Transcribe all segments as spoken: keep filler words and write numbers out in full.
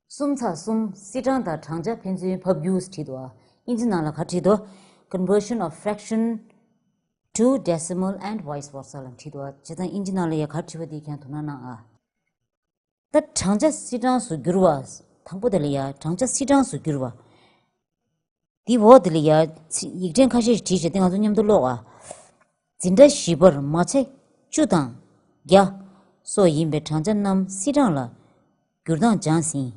གསུམ་ཚེག་གསུམ། སིལ་གྲངས་དང་བགྲང་བྱ་ཕན་ཚུན་ཕབ་སྒྱུར་བྲིས་འདུག་ཨ། ཨིན་ཇི་ནང་ལ་ག་བྲིས་འདུག Conversion of fraction to decimal and vice versa ལ་བྲིས་འདུག་ཨ། བྱས་ཙང་ཨིན་ཇི་ནང་ལ་ཡ་ག་བྲིས་པ་དེ་ཁྱེད་རང་དོ་སྣང་གནང་ཨ། ད་བགྲང་བྱ་སིལ་གྲངས་སུ་བསྒྱུར་བ། དང་པོ་དེ་ལ་ཡ་བགྲང་བྱ་སིལ་གྲངས་སུ་བསྒྱུར་བ། དེའི་འོག་དེ་ལ་ཡ་ཚིག་ཡིག་ཕྲེང་ཁ་ཤས་ཤིག་བྲིས་བྱས་ཏེ་ང་ཚོ་མཉམ་དུ་ཀློག་ཨ། འཛིན་གྲྭ་བཞི་པར་མ་ཆ་བཅུ་དང་བརྒྱ་སོགས་ཡིན་པའི་བགྲང་བྱ་རྣམས་སིལ་གྲངས་ལ་བསྒྱུར་སྟངས་སྦྱངས་ཟིན།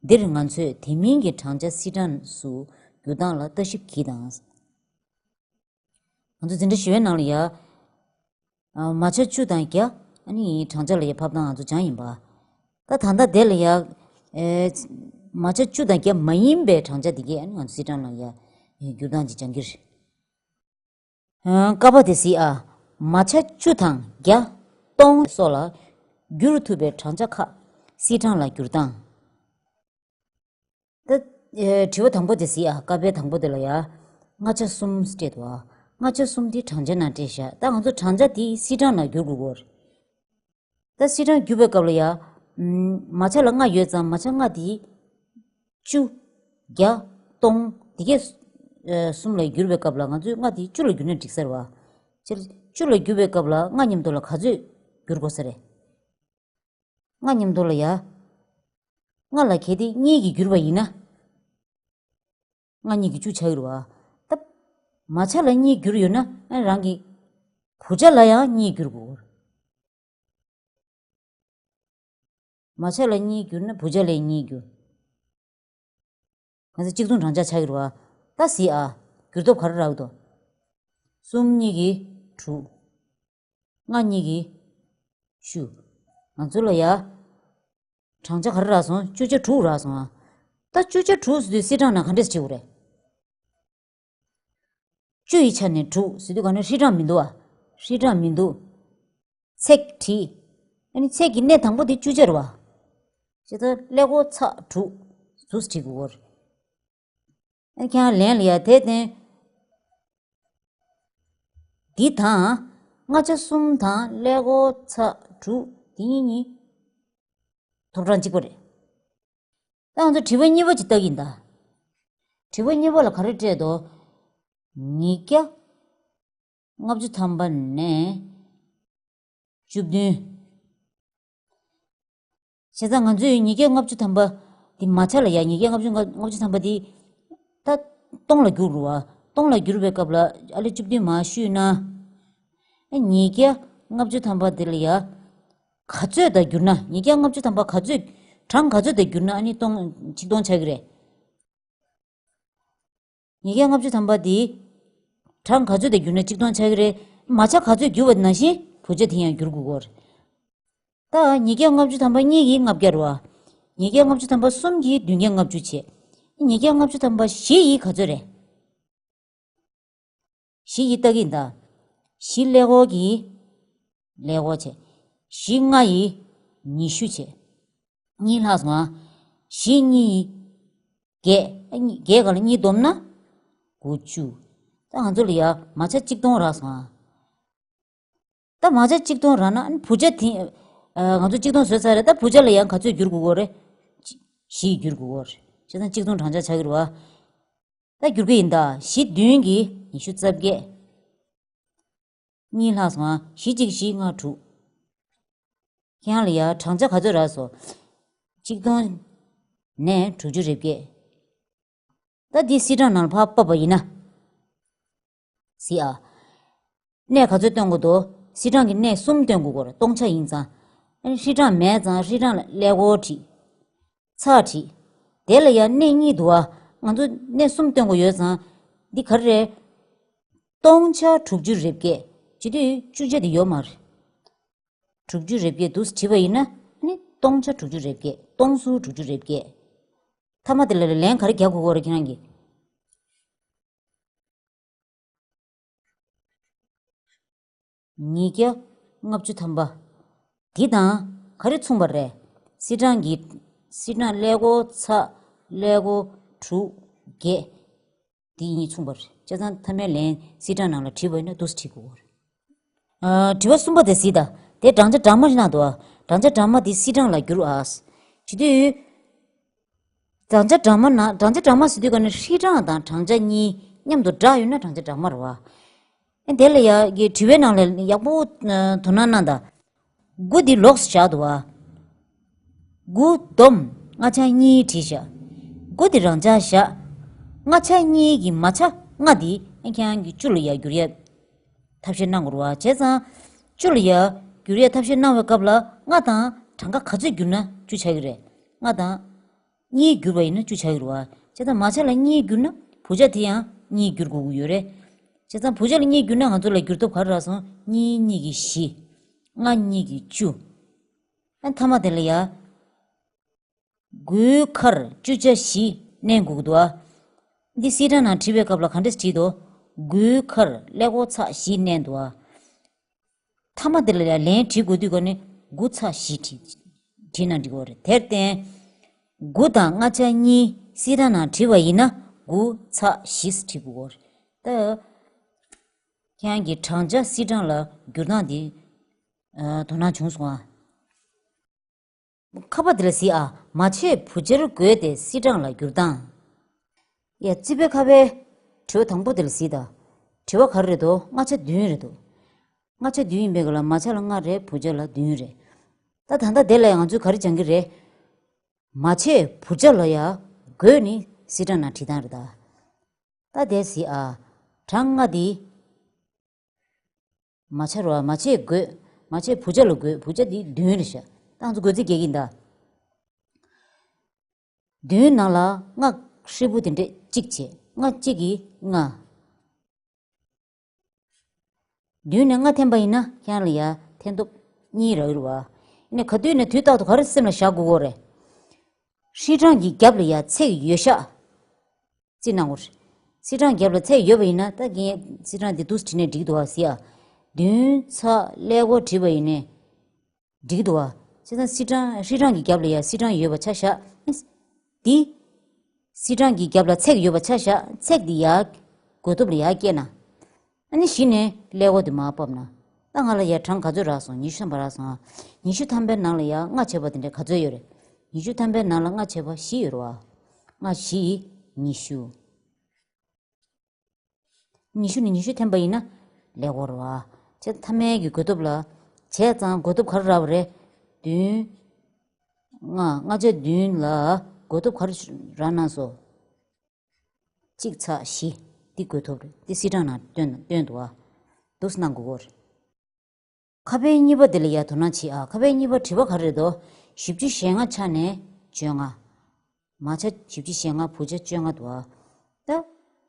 འདིར་ང་ཚོས་དེ་མིན་གྱི་བགྲང་བྱ་སིལ་གྲངས་སུ་བསྒྱུར་སྟངས་ལ་ལྟ་ཞིབ་གྱིས་དང་། ང་ཚོ་འཛིན་གྲྭ་བཞི་པའི་ནང་ལ་ཡ། ཨ། མ་ཆ་བཅུ་དང་བརྒྱ། ཨ་ནི་བགྲང་བྱ་ལ་ཡ་ཕབ་སྟངས་ང་ཚོ་སྦྱངས་ཡིན་པ། ད་ད་ལྟ་དེ་ལ་ཡ། ཨེ། མ་ཆ་བཅུ་དང་བརྒྱ་མ་ཡིན་པའི་བགྲང་བྱ་དེ་གས་ཨ་ནི་ང་ཚོ་སིལ་གྲངས་ལ་ཡ། བསྒྱུར་སྟངས་ཅིག་སྦྱང་གི་རེད། ཨ། ཀ་པ་དེ་གཟིགས་ཨ། མ་ཆ་བཅུ་དང་བརྒྱ། སྟོང་སོགས་ལ་བསྒྱུར་ཐུབ་པའི་བགྲང་བྱ་ཁག་སིལ་གྲངས་ལ་བསྒྱུར་སྟངས། ད། ཨེ། དྲི་བ་དང་པོ་དེ་གཟིགས་ཨ། ཀ་པའི་དང་པོ་དེ་ལ་ཡ། ལྔ་ཆ་གསུམ་སྤྲད་འདུག་ཨ། ལྔ་ཆ་གསུམ་དེ་བགྲང་བྱ་ནང་སྤྲད་བཞག་ད་ང་ཚོ་བགྲང་བྱ་དེ་སིལ་གྲངས་ལ་བསྒྱུར་དགོས་ཀྱི་ཡོད་རེད། ད་སིལ་གྲངས་བསྒྱུར་བའི་སྐབས་ལ་ཡ། ཨམ། མ་ཆ་ལ་ལྔ་ཡོད་ཙང་མ་ཆ་ལྔ་དེ། བཅུ། བརྒྱ། སྟོང་། དེ་གས། ཨེ། གསུམ་ལ་བསྒྱུར་བའི་སྐབས་ལ་ང་ཚོས་ལྔ་དེ་བཅུ་ལ་བསྒྱུར་ན་འགྲིག་ས་རེད་པ། སྤྱིར་བཅུ་ལ་བསྒྱུར་བའི་སྐབས་ལ་ལྔ་མཉམ་དུ་ལ་ག་ཚོད་བསྒྱུར་དགོས་ས་རེད། ལྔ་མཉམ་དུ་ལ་ཡ། ལྔ་ལ་གལ་ཏེ་གཉིས་ཀྱིས་བསྒྱུར་བ་ཡིན་ན། ལྔ་གཉིས་ཀྱིས་བཅུ་ཆགས་ཀྱི་རེད་པ། ད། མ་ཆ་ལ་གཉིས་བསྒྱུར་ཡོད་ན་ཨ་རང་གི་བུ་ཆ་ལ་ཡང་གཉིས་བསྒྱུར་དགོས། མ་ཆ་ལ་གཉིས་བསྒྱུར་ན་བུ་ཆ་ལ་གཉིས་བསྒྱུར། ང་ཚོ་གཅིག་མཚུངས་བགྲང་བྱ་ཆགས་ཀྱི་རེད་པ། ད་གཟིགས་ཨ། བསྒྱུར་སྟོབས་ག་རེ་རག་འདུག་གསུམ་གཉིས་ཀྱིས་དྲུག་ལྔ་གཉིས་ཀྱིས་བཅུ། ང་ཚོ་ལ་ཡ། བགྲང་བྱ་ག་རེ་རག་སོང་། བཅུ་ཆ་དྲུག་རག་སོང་ཨ། ད་བཅུ་ཆ་དྲུག་ཟེར་དུས་སིལ་གྲངས་ནང་ག་འདྲས་བྲིས་དགོས་རེད། བཅུ་ཡི་ཆ་ནས་དྲུག་ཟེར་དུས་ག་ནས་ཧྲིལ་གྲངས་མི་འདུག་ཨ། ཧྲིལ་གྲངས་མི་འདུག་ཚེག་བྲིས། ཨ་ནི་ཚེག་གི་གནས་དང་པོ་དེ་བཅུ་ཆ་རེད་པ། བྱས་ཙང་ཀླད་ཀོར་ཚེག་དྲུག་ཟུར་བྲིས་དགོས་ཀྱི་ཡོད་རེད། ཨ་ནི་ཁྱེད་རང་ལན་ལ་ཡ་དེ་བརྟེན། འདི་དང་། ལྔ་ཆ་གསུམ་དང་ཀླད་ཀོར་ཚེག་དྲུག་འདི་གཉིས་གཉིས། ཐོབ་གྲངས་གཅིག་པ་རེད། ད་ང་ཚོ་དྲི་བ་གཉིས་པ་ཅིག་བལྟ་གི་ཡིན་ད། དྲི་བ་གཉིས་པ་ལ་ག་རེ་སྤྲད་འདུག་ཉིས་བརྒྱ་ལྔ་བཅུ་ཐམ་པ་ནས་བཅུ་བདུན། བྱས་ཙང་ང་ཚོས་ཉིས་བརྒྱ་ལྔ་བཅུ་ཐམ་པ་འདི་མ་ཆ་ལ་ཡ། ཉིས་བརྒྱ་ལྔ་བཅུ་ལྔ་བཅུ་ཐམ་པ་འདི་ད་སྟོང་ལ་བསྒྱུར་རུ་བ། སྟོང་ལ་བསྒྱུར་བའི་སྐབས་ལ་ཨ་ལེ་བཅུ་བདུན་མར་བཤུས་ན། ཨ་ཉིས་བརྒྱ་ལྔ་བཅུ་ཐམ་པ་འདི་ལ་ཡ། ག་ཚོད་དང་བསྒྱུར་ན། ཉིས་བརྒྱ་ལྔ་བཅུ་ཐམ་པ་ག་ཚོད། གྲངས་ག་ཚོད་དང་བསྒྱུར་ན་ཨ་ནི་སྟོང་། ཆིག་སྟོང་ཆགས་ཀྱི་རེད། ཉིས་བརྒྱ་ལྔ་བཅུ་ཐམ་པ་འདི། གྲངས་ག་ཚོད་དང་བསྒྱུར་ན་ཆིག་སྟོང་ཆགས་ཀྱི་རེད། མ་ཆ་ག་ཚོད་བསྒྱུར་བ་ནང་བཞིན་བུ་ཆ་དེ་ཡང་བསྒྱུར་དགོས་ཀྱི་ཡོད་རེད། ད་ཉིས་བརྒྱ་ལྔ་བཅུ་ཐམ་པ་གཉིས་ཀྱིས་ལྔ་བརྒྱ་རེད་པ། ཉིས་བརྒྱ་ལྔ་བཅུ་ཐམ་པ་གསུམ་གྱིས་བདུན་བརྒྱ་ལྔ་བཅུ་བྱས། ཉིས་བརྒྱ་ལྔ་བཅུ་ཐམ་པ་བཞི་ཡིས་ག་ཚོད་རེད། བཞི་ཡིས་ལྟ་གི་ཡིན་ད། བཞི་ཀླད་ཀོར་གྱིས། ཀླད་ཀོར་བྱས། བཞི་ལྔ་ཡིས་ཉི་ཤུ་བྱས། གཉིས་ལྷག་སོང་ཨ། བཞི་གཉིས་ཡིས་བརྒྱད། ཨ་གཉིས། བརྒྱད་སྒང་ལ་གཉིས་བསྡོམས་ན་དགུ་བཅུ། ད་ང་ཚོ་ལ་ཡ་མ་ཆ་གཅིག་སྟོང་རག་སོང་ཨ། ད་མ་ཆ་གཅིག་སྟོང་རག་ན་ཨ་ནི་བུ་ཆ་དེ། ཨ། ང་ཚོ་གཅིག་སྟོང་བཟོས་ཚར་རེད། ད་བུ་ཆ་ལ་ཡང་ག་ཚོད་བསྒྱུར་དགོས་ཀྱི་ཡོད་རེད། བཞི་ཡིས་བསྒྱུར་དགོས་ཀྱི་ཡོད་རེད། བྱས་ཙང་གཅིག་སྟོང་བགྲང་བྱ་ཆགས་ཀྱི་རེད་པ། ད་བསྒྱུར་གྱི་ཡིན་ད། བཞི་བདུན་གྱིས་ཉི་ཤུ་རྩ་བརྒྱད། གཉིས་ལྷག་སོང་ཨ། བཞི་གཅིག་བཞི་ལྔ་དྲུག་ཁྱེད་རང་ལ་ཡ་བགྲང་བྱ་ག་ཚོད་རག་སོང་། གཅིག་སྟོང་ནས་དྲུག་ཅུ་རེ་བརྒྱད། ད་འདི་སིལ་གྲངས་ནང་ལ་ཕར་ཕབ་པ་ཡིན་ན། གཟིགས་ཨ། གནས་ག་ཚོད་སྟོན་དགོས་འདུག་སིལ་གྲངས་ཀྱི་གནས་གསུམ་སྟོན་དགོས་ཀྱི་ཡོད་རེད། སྟོང་ཆ་ཡིན་ཙང་། ཨ་ནི་ཧྲིལ་གྲངས་མེད་ཙང་ཧྲིལ་གྲངས་ལ་ཀླད་ཀོར་བྲིས། ཚེག་བྲིས། དེ་ལ་ཡང་གནས་གཉིས་འདུག་ཨ། ང་ཚོ་གནས་གསུམ་སྟོན་དགོས་ཡོད་ཙང་། འདི་ག་རེ་རེད། སྟོང་ཆ་དྲུག་ཅུ་རེ་བརྒྱད། བྱེད་དུས་བཅུ་ཆ་དེ་ཡོད་མ་རེད། དྲུག་ཅུ་རེ་བརྒྱད་འདུག་སེ་བྲིས་པ་ཡིན་ན་ནི་སྟོང་ཆ་དྲུག་ཅུ་རེ་བརྒྱད། སྟོང་ཟུར་དྲུག་ཅུ་རེ་བརྒྱད། མཐའ་མ་དེ་ལ་ལན་ག་རེ་རྒྱག་དགོས་ཀྱི་ཡོད་རེད་ཁྱེད་རང་གིས། ཉིས་བརྒྱ་ལྔ་བཅུ་ཐམ་པ། འདི་དང་ག་རེ་མཚུངས་པ་རེད། སིལ་གྲངས་ཀྱི། སིལ་གྲངས་ཀླད་ཀོར་ཚེག་ཀླད་ཀོར་དྲུག་བརྒྱད། འདི་གཉིས་མཚུངས་པ་རེད། བྱས་ཙང་མཐའ་མའི་ལན་སིལ་གྲངས་ནང་ལ་བྲིས་པ་ཡིན་ན་འདུག་སེ་བྲིས་དགོས་ཀྱི་ཡོད་རེད། ཨ། དྲི་བ་གསུམ་པ་དེ་གཟིགས་དང་། དེ་བགྲང་བྱ་སྦྲགས་མ་ཞིག་གནང་འདུག་ཨ། བགྲང་བྱ་སྦྲགས་མ་དེ་སིལ་གྲངས་ལ་བསྒྱུར་ཨ། བྱེད་དུས། བགྲང་བྱ་སྦྲགས་མ་ན། བགྲང་བྱ་སྦྲགས་མ་ཟེར་དུས་ག་ནས་ཧྲིལ་གྲངས་དང་བགྲང་བྱ་གཉིས་མཉམ་དུ་སྦྲགས་ཡོད་ན་བགྲང་བྱ་སྦྲགས་མ་རེད་བ། ཨེ་དེ་ལ་ཡ་གི་དྲི་བའི་ནང་ལ་ཡག་པོ་ཨ་དོ་སྣང་གནང་དང་། དགུ་འདི་ལོགས་སུ་བཞག་འདུག་བ། དགུ་བསྡོམས་ལྔ་ཆ་གཉིས་བྲིས་བཞག་དགུ་འདི་རང་འཇགས་བཞག་ལྔ་ཆ་གཉིས་ཀྱི་མ་ཆ་ལྔ་འདི་ཨེ་ཁྱེད་རང་གི་བཅུ་ལ་ཡ་བསྒྱུར་ཡ་ཐབས་ཤེས་གནང་དགོས་རེད་བ། བྱས་ཙང་བཅུ་ལ་ཡ་བསྒྱུར་ཡ་ཐབས་ཤེས་གནང་བའི་སྐབས་ལ་ལྔ་དང་གྲངས་ཀ་ག་ཚོད་བསྒྱུར་ན་བཅུ་ཆགས་ཀྱི་རེད། ལྔ་དང་གཉིས་བསྒྱུར་བ་ཡིན་ན་བཅུ་ཆགས་ཀྱི་རེད་བ། བྱས་ཙང་མ་ཆ་ལ་གཉིས་བསྒྱུར་ན་བུ་ཆ་དེ་ཡང་གཉིས་བསྒྱུར་དགོས་ཀྱི་ཡོད་རེད། བྱས་ཙང་བུ་ཆ་ལ་གཉིས་བསྒྱུར་ན་ང་ཚོ་ལ་བསྒྱུར་ཐོབ་ག་རེ་རག་སོང་། གཉིས་གཉིས་ཀྱི་བཞི། ལྔ་གཉིས་ཀྱི་བཅུ། ཨ་མཐའ་མ་དེ་ལ་ཡ། དགུའི་ཁར་བཅུ་ཆ་བཞི་བསྣན་དགོས་ཀྱི་འདུག་ཨ། འདི་སིལ་གྲངས་ནང་བྲིས་པའི་སྐབས་ལ་ག་འདྲས་བྲིས་འདུག་དགུའི་ཁར་ཀླད་ཀོར་ཚེག་བཞི་བསྣན་འདུག་ཨ། མཐའ་མ་དེ་ལ་ཡང་ལན་བྲིས་དགོས་དུས་ག་ནས་དགུ་ཚེག་བཞི་བྲིས། བྲིས་ན་འགྲིག་གི་རེད། དེར་བརྟེན། དགུ་དང་ལྔ་ཆ་གཉིས་སིལ་གྲངས་ནང་བྲིས་པ་ཡིན་ན་དགུ་ཚེག་བཞི་བྲིས་དགོས་ཀྱི་རེད། ད། ཁྱེད་རང་གིས་བགྲང་བྱ་སིལ་གྲངས་ལ་བསྒྱུར་སྟངས་འདི། ཨ། དོ་སྣང་བྱུང་སོང་ཨ། ཁ་པ་འདི་ལ་གཟིགས་ཨ། མ་ཆས་བུ་ཆར་བགོས་ཏེ་སིལ་གྲངས་ལ་བསྒྱུར་སྟངས། ཡ། རྩིས་པའི་ཁ་པའི་དྲི་བ་དང་པོ་འདི་ལ་གཟིགས་དང་། དྲི་བ་ག་རེ་རེད་དོ། ལྔ་ཆ་བདུན་རེད་དོ། ལྔ་ཆ་བདུན་ཡིན་པའི་སྐབས་ལ་མ་ཆ་ལ་ལྔ་རེད། བུ་ཆ་ལ་བདུན་རེད། ད་ད་ལྟ་དེ་ལ་ང་ཚོས་ག་རེ་སྦྱང་གི་རེད། མ་ཆས་བུ་ཆ་ལ་ཡ་བགོས་ནས་སིལ་གྲངས་ནང་བྲིས་སྟངས་རེད་ད། ད་དེ་གཟིགས་ཨ། གྲངས་ལྔ་འདི། མ་ཆ་རེད་བ། མ་ཆས་བགོས། མ་ཆས་བུ་ཆ་ལ་བགོས། བུ་ཆ་འདི་བདུན་རེད་ཤག་ད་ང་ཚོ་བགོ་རྩིས་རྒྱག་གི་ཡིན་ད། བདུན་ནང་ལ་ལྔ་ཧྲིལ་པོ་དེ་འདྲས་གཅིག་བྱས། ལྔ་གཅིག་གིས་ལྔ། བདུན་ནས་ལྔ་འཐེན་པ་ཡིན་ན་ཁྱེད་རང་ལ་ཡ་འཐེན་ཐོབ་གཉིས་རག་གི་རེད་བ། ཡིན་ནའི་ག་དུས་ནས་དུས་རྟག་ཏུ་ག་རེ་སེམས་ལ་བཞག་དགོས་ཀྱི་རེད། ཧྲིལ་གྲངས་ཀྱི་རྒྱབ་ལ་ཡ་ཚེག་ཡོད་ཤག་རྩིས་གནང་དགོས་རེད། སིལ་གྲངས་རྒྱབ་ལ་ཚེག་ཡོད་པ་ཡིན་ན་ད་ངས་སིལ་གྲངས་འདི་འདུག་སེ་བྲིས་ནས་འགྲིག་འདུག་བ་ཟེར་ཡ། བདུན་ཚེག་ཀླད་ཀོར་བྲིས་པ་ཡིན་ནའི་འགྲིག་འདུག་བ། བྱས་ཙང་སིལ་གྲངས་ཧྲིལ་གྲངས་ཀྱི་རྒྱབ་ལ་ཡ་སིལ་གྲངས་ཡོད་པ་ཆ་བཞག་འདི། སིལ་གྲངས་ཀྱི་རྒྱབ་ལ་ཚེག་ཡོད་པ་ཆ་བཞག་ཚེག་འདི་ཡར་བགོ་ཐོབ་ལ་ཡར་བསྐྱལ་ན། ཨ་ནི་གཞི་ནས་ཀླད་ཀོར་དེ་མར་ཕབ་ན། ད་ང་ལ་ཡ་གྲངས་ག་ཚོད་རག་སོང་། ཉི་ཤུ་ཐམ་པ་རག་སོང་ཨ། ཉི་ཤུ་ཐམ་པའི་ནང་ལ་ཡ་ལྔ་བྱས་པ་དེ་འདྲ་ག་ཚོད་ཡོད་རེད། ཉི་ཤུ་ཐམ་པའི་ནང་ལ་ལྔ་བྱས་པ་བཞི་ཡོད་རེད་བ། ལྔ་བཞི་ཉི་ཤུ། ཉི་ཤུ་ནས་ཉི་ཤུ་འཐེན་པ་ཡིན་ན་ཀླད་ཀོར་རེད་བ། བྱས་ཙང་མཐའ་མའི་གི་བགོ་ཐོབ་ལ། བྱས་ཙང་བགོ་ཐོབ་ག་རེ་རག་པ་རེད། བདུན། ལྔ། ལྔ་བྱས་བདུན་ལ་བགོ་ཐོབ་ག་རེ་རག་གནང་སོང་། གཅིག་ཚེག་བཞི། འདི་བགོ་ཐོབ་རེད། འདི་སིལ་གྲངས་ནང་བཏོན་བཏོན་འདུག་ཨ། འདུག་སེ་གནང་དགོས་ཀྱི་རེད། ཁ་པའི་གཉིས་པ་འདི་ལ་ཡ་དོ་སྣང་བྱེད་ཨ། ཁ་པའི་གཉིས་པ་དྲི་བ་ག་རེ་རེད་དོ། བཞི་བཅུ་ཞེ་ལྔ་ཆ་ནས་བཅོ་ལྔ། མ་ཆ་བཞི་བཅུ་ཞེ་ལྔ། བུ་ཆ་བཅོ་ལྔ་འདུག་ཨ། ད།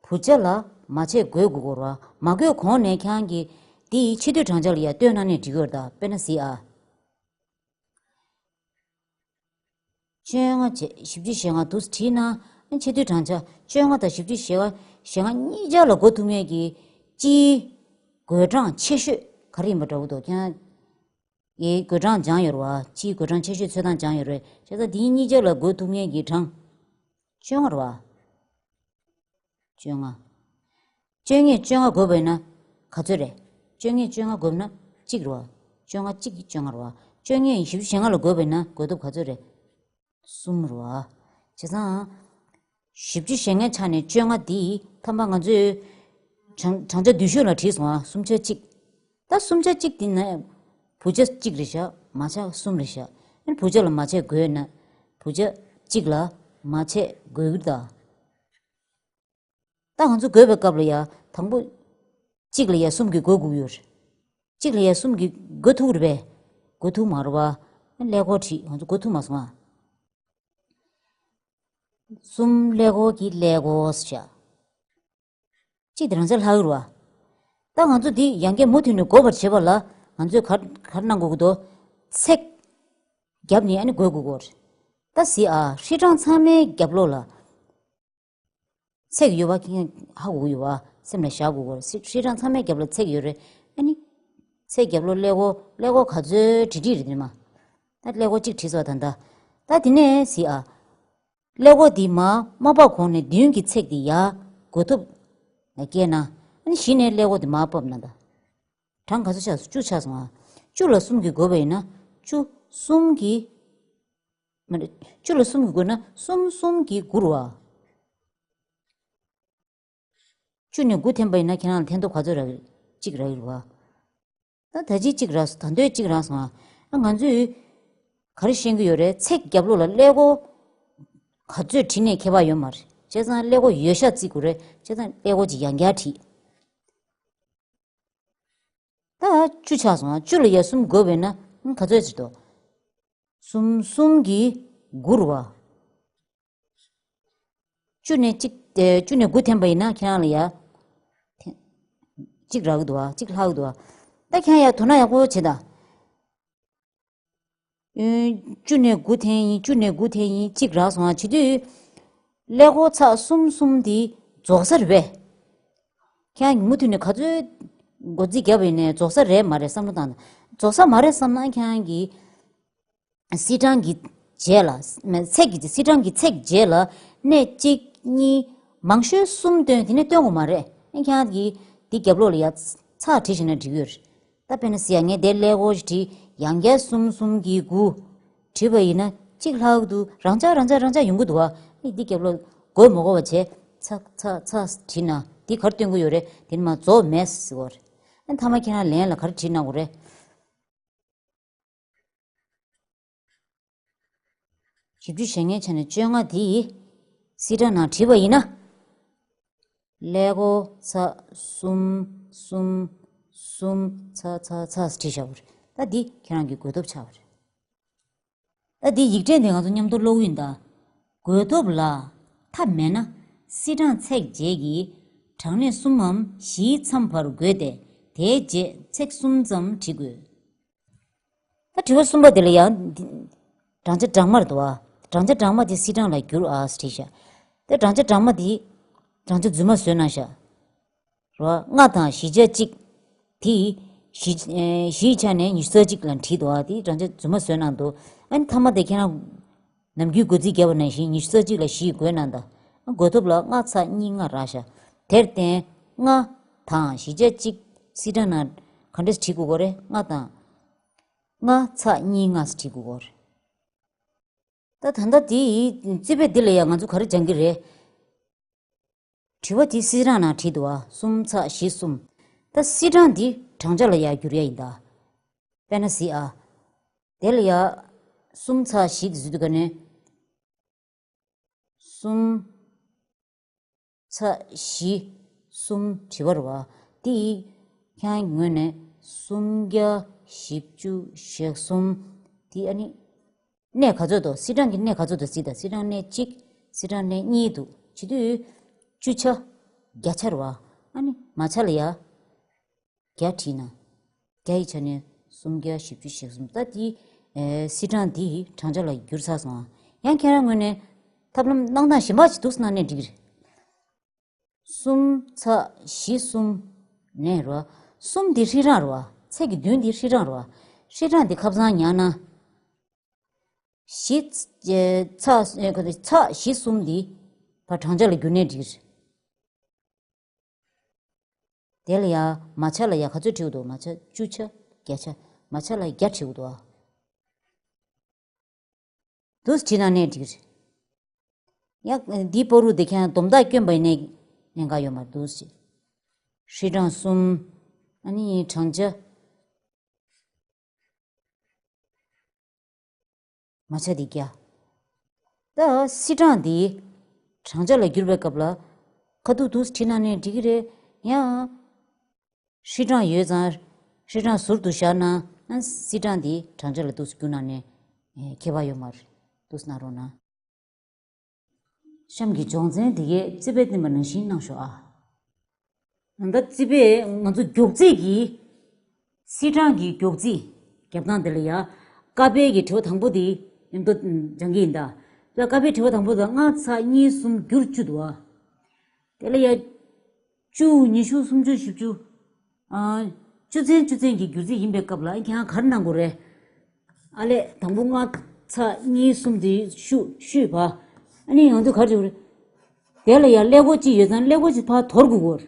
བུ་ཆ་ལ་མ་ཆས་བགོ་དགོས་ཀྱི་རེད་བ། མ་བགོས་གོང་ནས་ཁྱེད་རང་གིས་འདི་ཕྱི་སྡོད་གྲངས་ཆ་ལ་ཡ་བཏོན་གནང་ནས་འགྲིག་གི་རེད་ད། དཔེར་ན་གཟིགས་ཨ། བཅོ་ལྔ་བྱས་བཞི་བཅུ་ཞེ་ལྔ་འདུག་སེ་བྲིས་ན། ཕྱི་སྡོད་གྲངས་ཆ་བཅོ་ལྔ་དང་བཞི་བཅུ་ཞེ་ལྔ་ཞེ་ལྔ་གཉིས་ཆ་ལ་བགོ་ཐུབ་མཁན་གྱི་སྤྱིའི་བགོད་གྲངས་ཆེ་ཤོས་ག་རེ་ཡིན་པ་འདྲ་བོ་འདུག་ཁྱེད་རང་གིས་བགོད་གྲངས་སྦྱངས་ཡོད་རེད་བ། སྤྱིའི་བགོད་གྲངས་ཆེ་ཤོས་འཚོལ་སྟངས་སྦྱངས་ཡོད་རེད། བྱས་ཙང་འདིའི་གཉིས་ཆ་ལ་བགོ་ཐུབ་མཁན་གྱི་གྲངས་བཅོ་ལྔ་རེད་བ། བཅོ་ལྔ། བཅོ་ལྔས་བཅོ་ལྔ་བགོས་པ་ཡིན་ན་ག་ཚོད་རེད། བཅོ་ལྔས་བཅོ་ལྔ་བགོས་ན་གཅིག་རེད་བ། བཅོ་ལྔ་གཅིག་གིས་བཅོ་ལྔ་རེད་བ། བཅོ་ལྔས་བཞི་བཅུ་ཞེ་ལྔ་ལ་བགོས་པ་ཡིན་ན་བགོ་ཐོབ་ག་ཚོད་རེད། གསུམ་རེད་བ། བྱས་ཙང་། བཞི་བཅུ་ཞེ་ལྔའི་ཆ་ནས་བཅོ་ལྔ་འདི་ཐམ་པ་ང་ཚོས་གྲངས་གྲངས་ཆ་བསྡུས་ཤོས་ལ་བྲིས་སོང་ཨ། སུམ་ཆ་གཅིག་ད་སུམ་ཆ་གཅིག་འདི་ནས་བུ་ཆ་གཅིག་རེད་ཤག་མ་ཆ་གསུམ་རེད་ཤག་ཨ་ནི་བུ་ཆ་ལ་མ་ཆས་བགོས་ན། བུ་ཆ་གཅིག་ལ་མ་ཆས་བགོས་ཀྱི་རེད་ད། ད་ང་ཚོ་བགོས་པའི་སྐབས་ལ་ཡ་དང་པོ། གཅིག་ལ་ཡ་གསུམ་གྱིས་བགོ་དགོས་ཀྱི་ཡོད་རེད། གཅིག་ལ་ཡ་གསུམ་གྱིས་བགོ་ཐུབ་རེད་པས། བགོ་ཐུབ་མ་རེད་བ། ཀླད་ཀོར་བྲིས། ང་ཚོ་བགོ་ཐུབ་མ་སོང་ཨ། གསུམ་ཀླད་ཀོར་གྱི་ཀླད་ཀོར་ཟེར་བྱ། གཅིག་དེ་རང་ཚད་ལྷག་གི་རེད་བ། ད་ང་ཚོ་འདི་ཡང་བསྐྱར་མུ་མཐུད་ནས་བགོ་བར་བྱེད་པ་ལ་ང་ཚོས་ག་ག་རེ་གནང་དགོས་ཀྱི་འདུག་ཚེག་བརྒྱབ་ནས་ཨ་ནི་བགོ་དགོས་ཀྱི་རེད། ད་གཟིགས་ཨ། ཧྲིལ་གྲངས་ཚང་མའི་རྒྱབ་ལོགས་ལ། ཚེག་ཡོད་པ་ཁྱེད་ཧ་གོ་གི་ཡོད་པ། སེམས་ལ་བཞག་དགོས་ཀྱི་རེད། ཧྲིལ་གྲངས་ཚང་མའི་རྒྱབ་ལ་ཚེག་ཡོད་རེད། ཨ་ནི། ཚེག་རྒྱབ་ལོགས་ཀླད་ཀོར་ཀླད་ཀོར་ག་ཚོད་བྲིས་བྲིས་རེད་དེ་མ། ད་ཀླད་ཀོར་གཅིག་བྲིས་སོང་ད་ལྟ། ད་དེ་ནས་གཟིགས་ཨ། ཀླད་ཀོར་འདི་མར་མ་ཕབ་གོང་ནས་མདུན་གྱི་ཚེག་འདི་ཡར་བགོ་ཐོབ་ལ་བསྐྱལ་ན། ཨ་ནི་གཞི་ནས་ཀླད་ཀོར་འདི་མར་ཕབ་ན་ད། གྲངས་ག་ཚོད་ཆགས་སོང་། བཅུ་ཆགས་སོང་ཨ། བཅུ་ལ་གསུམ་གྱིས་བགོས་པ་ཡིན་ན་བཅུ་གསུམ་གྱིས་ བཅུ་ལ་གསུམ་གྱིས་བགོས་ན་གསུམ་གསུམ་གྱིས་དགུ་རེད་བ། བཅུ་ནས་དགུ་འཐེན་པ་ཡིན་ན་ཁྱེད་རང་ལ་འཐེན་ཐོབ་ག་ཚོད་རག་གི་རེད། གཅིག་རག་གི་རེད་བ། ད་ད་ཅི་གཅིག་རག་སོང་། ད་འདོད་གཅིག་རག་སོང་ཨ། ང་ཚོས་ག་རེ་ཤེས་ཀྱི་ཡོད་རེད། ཚེག་རྒྱབ་ལོགས་ལ་ཀླད་ཀོར་ག་ཚོད་བྲིས་ནས་ཁྱད་པར་ཡོད་མ་རེད། བྱས་ཙང་ཀླད་ཀོར་ཡོད་ཤག་བརྩི་དགོས་རེད། བྱས་ཙང་ཀླད་ཀོར་ཅིག་ཡང་བསྐྱར་བྲིས། ད་བཅུ་ཆགས་སོང་ཨ། བཅུ་ལ་ཡ་གསུམ་བགོས་པས་ན་ག་ཚོད་ཅིག་འདུག་གསུམ་གསུམ་གྱིས་དགུ་རེད་བ། བཅུ་ནས་གཅིག་ཨེ། བཅུ་ནས་དགུ་འཐེན་པ་ཡིན་ན་ཁྱེད་རང་ལ་ཡ་འཐེན་གཅིག་རག་གི་འདུག་བ། གཅིག་ལྷག་གི་འདུག་བ། ད་ཁྱེད་རང་ཡ་དོ་སྣང་ཡག་པོ་བྱེད་ད། ཨེ། བཅུ་ནས་དགུ་འཐེན་ཡིན། བཅུ་ནས་དགུ་འཐེན་ཡིན། གཅིག་རག་སོང་བ། བྱེད་དུས་ཀླད་ཀོར་ཚེག་གསུམ་གསུམ་དེ་རྫོགས་ས་རེད་པས། ཁྱེད་རང་གིས་མུ་མཐུད་ནས་ག་ཚོད་བགོ་རྩིས་བརྒྱབ་པ་ཡིན་ནའི་རྫོགས་ས་རེད་མ་རེད་བསམ་བློ་བཏང་། རྫོགས་ས་མ་རེད་བསམ་ན་ཁྱེད་རང་གིས་སིལ་གྲངས་ཀྱི་རྗེས་ལ། མ། ཚེག་གི། སིལ་གྲངས་ཀྱི་ཚེག་རྗེས་ལ་གནས་གཅིག་གཉིས། མང་ཤོས་གསུམ་བཏོན། དེ་ནས་བཏོན་དགོས་མ་རེད། ཨ། ཁྱེད་རང་གིས་འདི་རྒྱབ་ལོགས་ལ་ཡ་ཚེག་བྲིས་བཞག་ན་འགྲིག་གི་ཡོད་རེད། ད་དཔེར་ན་ཟེར་ཡ། ངས་དེ་ཀླད་ཀོར་ཞིག་བྲིས། ཡང་བསྐྱར་གསུམ་གསུམ་གྱིས་དགུ་བྲིས་པ་ཡིན་ན་གཅིག་ལྷག་འདུག་རང་འཇགས་རང་འཇགས་རང་འཇགས་ཡོང་གི་འདུག་བ། ཨ་ནི་འདི་རྒྱབ་ལོགས་བགོས་མ་དགོས་པ་བྱས། ཚེག་ཚེག་ཚེག་བྲིས་ན་འདི་ག་རེ་སྟོན་གྱི་ཡོད་རེད། དེ་ནི་མ་རྫོགས་མེད་ཟེར་བ་རེད། ཨ། མཐའ་མ་ཁྱེད་རང་ལན་ལ་ག་རེ་བྲིས་གནང་དགོས་རེད། བཞི་བཅུ་ཞེ་ལྔའི་ཆ་ནས་བཅོ་ལྔ་དེ་སིལ་གྲངས་ནང་བྲིས་པ་ཡིན་ན། ཀླད་ཀོར་ཚེག་གསུམ་གསུམ་གསུམ་ཚེག་ཚེག་ཚེག་བྲིས་བཞག་པ་རེད། ད་འདི་ཁྱེད་རང་གི་བགོས་ཐོབ་ཆགས་པ་རེད། ད་འདི་ཡིག་ཕྲེང་འདི་ང་ཚོ་མཉམ་དུ་ཀློག་གི་ཡིན་ད། བགོས་ཐོབ་ལ་མཐའ་མེད་ན་སིལ་གྲངས་ཚེག་བརྒྱད་ཀྱི་གྲངས་གནས་གསུམ་མམ་བཞིའི་མཚམས་བར་བགོས་ཏེ། དེའི་རྗེས་ཚེག་གསུམ་ཙམ་བྲི་དགོས། ད་དྲི་བ་གསུམ་པ་དེ་ལ་ཡང་འདི་བགྲང་བྱ་སྦྲགས་མ་རེད་འདུག་བ། བགྲང་བྱ་སྦྲགས་མ་དེ་སིལ་གྲངས་ལ་བསྒྱུར་ཨ་ཟེར་བྲིས་ཤག་དེ་བགྲང་བྱ་སྦྲགས་མ་དེ་བགྲང་བྱ་རྫུན་མ་བཟོས་གནང་ཤག་རེད་བ། ལྔ་དང་བཞི་ཆ་གཅིག་དེ་བཞི། ཨེ། བཞིའི་ཆ་ནས་ཉི་ཤུ་རྩ་གཅིག་ལ་བྲིས་འདུག་བ། དེ་བགྲང་བྱ་རྫུན་མ་བཟོས་གནང་འདུག་ཨ་ནི་མཐའ་མ་དེ་ཁྱེད་རང་ནམ་རྒྱུན་བགོ་རྩིས་བརྒྱབ་པ་ནང་བཞིན་ཉི་ཤུ་རྩ་གཅིག་ལ་བཞི་བགོས་གནང་ད། བགོས་ཐོབ་ལ་ལྔ་ཚེག་གཉིས་ལྔ་རག་ཤག་དེར་བརྟེན་ལྔ་དང་བཞི་ཆ་གཅིག་སིལ་གྲངས་ནང་ག་འདྲས་བྲིས་དགོས་ཀྱི་རེད། ལྔ་དང་། ལྔ་ཚེག་གཉིས་ལྔ་ཟེར་བྲིས་དགོས་ཀྱི་རེད། ད་ད་ལྟ་དེ་རྩིས་དཔེ་འདི་ལ་ཡང་ང་ཚོ་ག་རེ་སྦྱང་གི་རེད། དྲི་བ་དེ་སིལ་གྲངས་ནང་བྲིས་འདུག་བ། གསུམ་ཚེག་བཞི་གསུམ། ད་སིལ་གྲངས་འདི་བགྲང་བྱ་ལ་ཡར་བསྒྱུར་ཡ་ཡིན་ད། དཔེར་ན་གཟིགས་ཨ། དེ་ལ་ཡ་གསུམ་ཚེག་བཞི་དེ་བཟོས་དུས་ག་ནས། གསུམ་ཚེག་བཞི་གསུམ་བྲི་བ་རེད་བ། དེ་ཡིས་ཁྱེད་རང་གི་ངོས་ནས་སུམ་བརྒྱ་བཞི་བཅུ་ཞེ་གསུམ་དེ། ཨ་ནི་གནས་ག་ཚོད་འདུག་སིལ་གྲངས་ཀྱི་གནས་ག་ཚོད་འདུག་གཟིགས་དང་། སིལ་གྲངས་གནས་གཅིག་སིལ་གྲངས་གནས་གཉིས་འདུག་བྱེད་དུས་བཅུ་ཆ་བརྒྱ་ཆ་རེད་བ། ཨ་ནི་མ་ཆ་ལ་ཡ་བརྒྱ་བྲིས་ན། བརྒྱ་ཡི་ཆ་ནས་སུམ་བརྒྱ་བཞི་བཅུ་ཞེ་གསུམ། ད་དེ་ཨེ་སིལ་གྲངས་འདི་བགྲང་བྱ་ལ་བསྒྱུར་ཚར་སོང་ཨ། ཡང་ཁྱེད་རང་ངོས་ནས་ཐབས་ལམ་གནང་སྟངས་གཞན་པ་ཞིག་འདུག་སེ་གནང་ནའི་འགྲིག་གི་རེད། གསུམ་ཚེག་བཞི་གསུམ་ནས་རེད་བ། གསུམ་འདི་ཧྲིལ་གྲངས་རེད་བ། ཚེག་གི་མདུན་འདི་ཧྲིལ་གྲངས་རེད་བ། ཧྲིལ་གྲངས་འདི་ཁ་སང་ཉར་ན། བཞི། ཚེག་ཚེག་བཞི་གསུམ་འདི་ཕར་བགྲང་བྱ་ལ་བསྒྱུར་ནའི་འགྲིག་གི་རེད། དེ་ལ་ཡ་མ་ཆ་ལ་ཡ་ག་ཚོད་བྲིས་འདུག་མ་ཆ་བཅུ་ཆ་བརྒྱ་ཆ། མ་ཆ་ལ་བརྒྱ་བྲིས་འདུག་ཨ། འདུག་སེ་བྲིས་ན་ནའི་འགྲིག་གི་རེད། ཡ་འདིའི་བར་དུ་དེ་ཁྱེད་རང་སྡོམ་རྟགས་བསྐྱོན་པ་ཡིན་ནའི་གནད་འགག་ཡོད་མ་རེད། འདུག་སེ་བྲིས། ཧྲིལ་གྲངས་གསུམ། ཨ་ནི་བགྲང་བྱ། མ་ཆ་འདི་བརྒྱ། ད་སིལ་གྲངས་འདི་བགྲང་བྱ་ལ་བསྒྱུར་བའི་སྐབས་ལ་ཁ་ཐུག་འདུག་སེ་བྲིས་ན་ནའི་འགྲིག་གི་རེད། ཡང་ཧྲིལ་གྲངས་ཡོད་ཙང་ཧྲིལ་གྲངས་ཟུར་དུ་བཞག་ན། ཨ། སིལ་གྲངས་འདི་བགྲང་བྱ་ལ་འདུག་སེ་བསྒྱུར་ན་ནའི་ཁྱད་པར་ཡོད་མ་རེད། འདུག་སེ་གནང་རོགས་གནང་། གཤམ་གྱི་སྦྱོང་ཚན་འདི་གའི་རྩིས་དཔེ་བསྟན་པ་ནང་བཞིན་གནང་ཤོག་ཨ། ད་རྩིས་དཔེ་ང་ཚོ་མགྱོགས་རྩིས་ཀྱི་སིལ་གྲངས་ཀྱི་མགྱོགས་རྩིས་རྒྱབ་སྟངས་དེ་ལ་ཡ། ཀ་པའི་གི་དྲི་བ་དང་པོ་དེ་མཉམ་དུ་སྦྱང་གི་ཡིན་ད། ད་ཀ་པའི་དྲི་བ་དང་པོ་དེ་ལྔ་ཚེག་གཉིས་གསུམ་བསྒྱུར་བཅུ་འདུག་ཨ། དེ་ལ་ཡ། བཅུ། ཉི་ཤུ། སུམ་ཅུ། བཞི་བཅུ། ཨ། བཅུ་ཚན་བཅུ་ཚན་གྱི་བསྒྱུར་རྩིས་ཡིན་པའི་སྐབས་ལ་ཁྱེད་རང་ག་རེ་གནང་དགོས་རེད། ཨ་ལས་དང་པོ་ལྔ་ཚེག་གཉིས་གསུམ་དེ་བཤུས་བཤུས་པ། ཨ་ནི་ཡང་དུ་ག་རེ་བྱེད་དགོས་རེད། དེ་ལ་ཡང་ཀླད་ཀོར་གཅིག་ཡོད་ཙང་ཀླད་ཀོར་གཅིག་ཕར་དོར་དགོས་ཀྱི་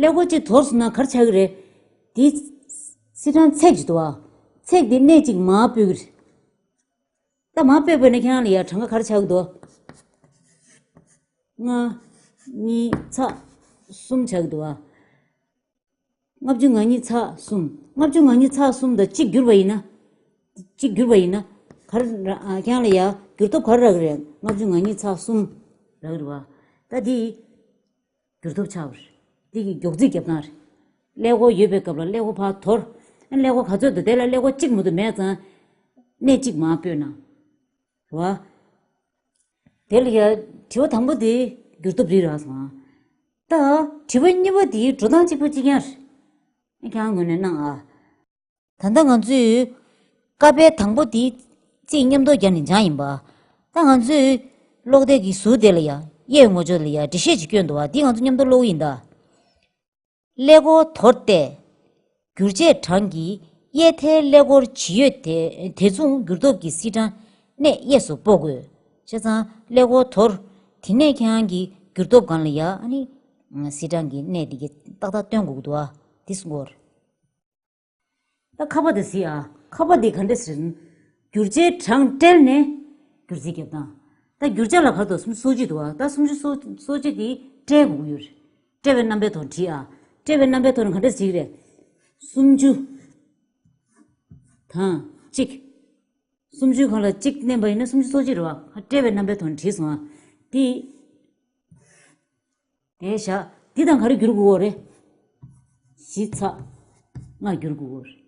རེད། ཀླད་ཀོར་གཅིག་དོར་སོང་ན་ག་རེ་ཆགས་ཀྱི་རེད། དེ་སིལ་གྲངས་ཚེག་གཅིག་འདུག་བ། ཚེག་དེ་གནས་གཅིག་མར་སྤོས་ཀྱི་རེད། ད་མར་ཕབ་པ་ཡིན་ན་ཁྱེད་རང་ལ་ཡ་གྲངས་ཀ་ག་རེ་ཆགས་ཀྱི་འདུག་ལྔ་གཉིས་ཚེག་གསུམ་ཆགས་ཀྱི་འདུག་ཨ། ལྔ་བཅུ་ང་གཉིས་ཚེག་གསུམ། ལྔ་བཅུ་ང་གཉིས་ཚེག་གསུམ་དང་གཅིག་བསྒྱུར་བ་ཡིན་ན། གཅིག་བསྒྱུར་བ་ཡིན་ན། ག་རེ་ར་ཨ། ཁྱེད་རང་ལ་ཡ་བསྒྱུར་ཐོབ་ག་རེ་རག་གི་རེད། ལྔ་བཅུ་ང་གཉིས་ཚེག་གསུམ་རག་གི་རེད་བ། ད་འདི་བསྒྱུར་ཐོབ་ཆགས་པ་རེད། འདི་གི་མགྱོགས་རྩིས་རྒྱབ་སྟངས་རེད། ཀླད་ཀོར་ཡོད་པའི་སྐབས་ལ་ཀླད་ཀོར་ཕར་དོར། ཀླད་ཀོར་ག་ཚོད་འདུག་དེ་ལ་ཀླད་ཀོར་གཅིག་མ་གཏོགས་མེད་ཙང་། གནས་གཅིག་མར་སྤོས་ན། རེད་བ། དེ་ལ་ཡ་དྲི་བ་དང་པོ་དེ་བསྒྱུར་ཐོབ་རེད་རག་སོང་ཨ། ད་དྲི་བ་གཉིས་པ་དེའི་འགྲོ་སྟངས་གཅིག་པ་གཅིག་རྐྱང་རེད། ཁྱེད་རང་ངོས་ནས་གནང་ཨ། ད་ལྟ་ང་ཚོས་ཀ་པའི་དང་པོ་དེ་རྩིས་མཉམ་དུ་བརྒྱབ་ནས་སྦྱངས་ཡིན་པ། ད་ང་ཚོས་ཀློག་དེབ་ཀྱི་ཟུར་དེ་ལ་ཡ་གཡས་ངོས་ཕྱོགས་ལ་ཡ་འགྲེལ་བཤད་ཅིག་བསྐྱོན་འདུག་བ། འདི་ང་ཚོ་མཉམ་དུ་ཀློག་གི་ཡིན་ད། ཀླད་ཀོར་དོར་ཏེ། བསྒྱུར་བྱེད་གྲངས་ཀྱི་གཡས་མཐའི་ཀླད་ཀོར་ཇི་ཡོད་དེ་དེ་མཚུངས་བསྒྱུར་ཐོབ་ཀྱི་སིལ་གྲངས་གནས་གཡས་སུ་སྤོ་དགོས། བྱས་ཙང་ཀླད་ཀོར་དོར། དེ་ནས་ཁྱེད་རང་གི་བསྒྱུར་ཐོབ་སྒང་ལ་ཡ་ཨ་ནི། སིལ་གྲངས་ཀྱི་གནས་དེ་གའི་ཏག་ཏག་སྟོན་དགོས་ཀྱི་འདུག་ཨ། འདི་གསུང་གི་ཡོད་རེད། ད་ཁ་པ་དེ་གཟིགས་ཨ། ཁ་པ་དེ་ག་འདྲ་ཟེར་ན། བསྒྱུར་བྱའི་གྲངས་བཀྲལ་ནས་བསྒྱུར་རྩིས་རྒྱབ་སྟངས། ད་བསྒྱུར་བྱ་ལ་ག་རེ་འདུག་སུམ་ཅུ་སོ་གཅིག་འདུག་ཨ། ད་སུམ་ཅུ་སོ་སོ་གཅིག་དེ་བཀྲལ་དགོས་ཀྱི་ཡོད་རེད། བཀྲལ་བའི་རྣམ་པའི་ཐོག་བྲིས་ཨ། བཀྲལ་བའི་རྣམ་པའི་ཐོག་ནས་ག་འདྲ་ཟེར་གྱི་རེད། སུམ་ཅུ་དང་གཅིག་སུམ་ཅུའི་སྒང་ལ་གཅིག་བསྣན་པ་ཡིན་ན་སུམ་ཅུ་སོ་གཅིག་རེད་བ། བཀྲལ་བའི་རྣམ་པའི་ཐོག་ནས་བྲིས་སོང་ཨ། དེ། དེ་བཞག་འདི་དང་ག་རེ་བསྒྱུར་དགོས་རེད། བཞི་ཚེག་ལྔ་བསྒྱུར་དགོས་རེད།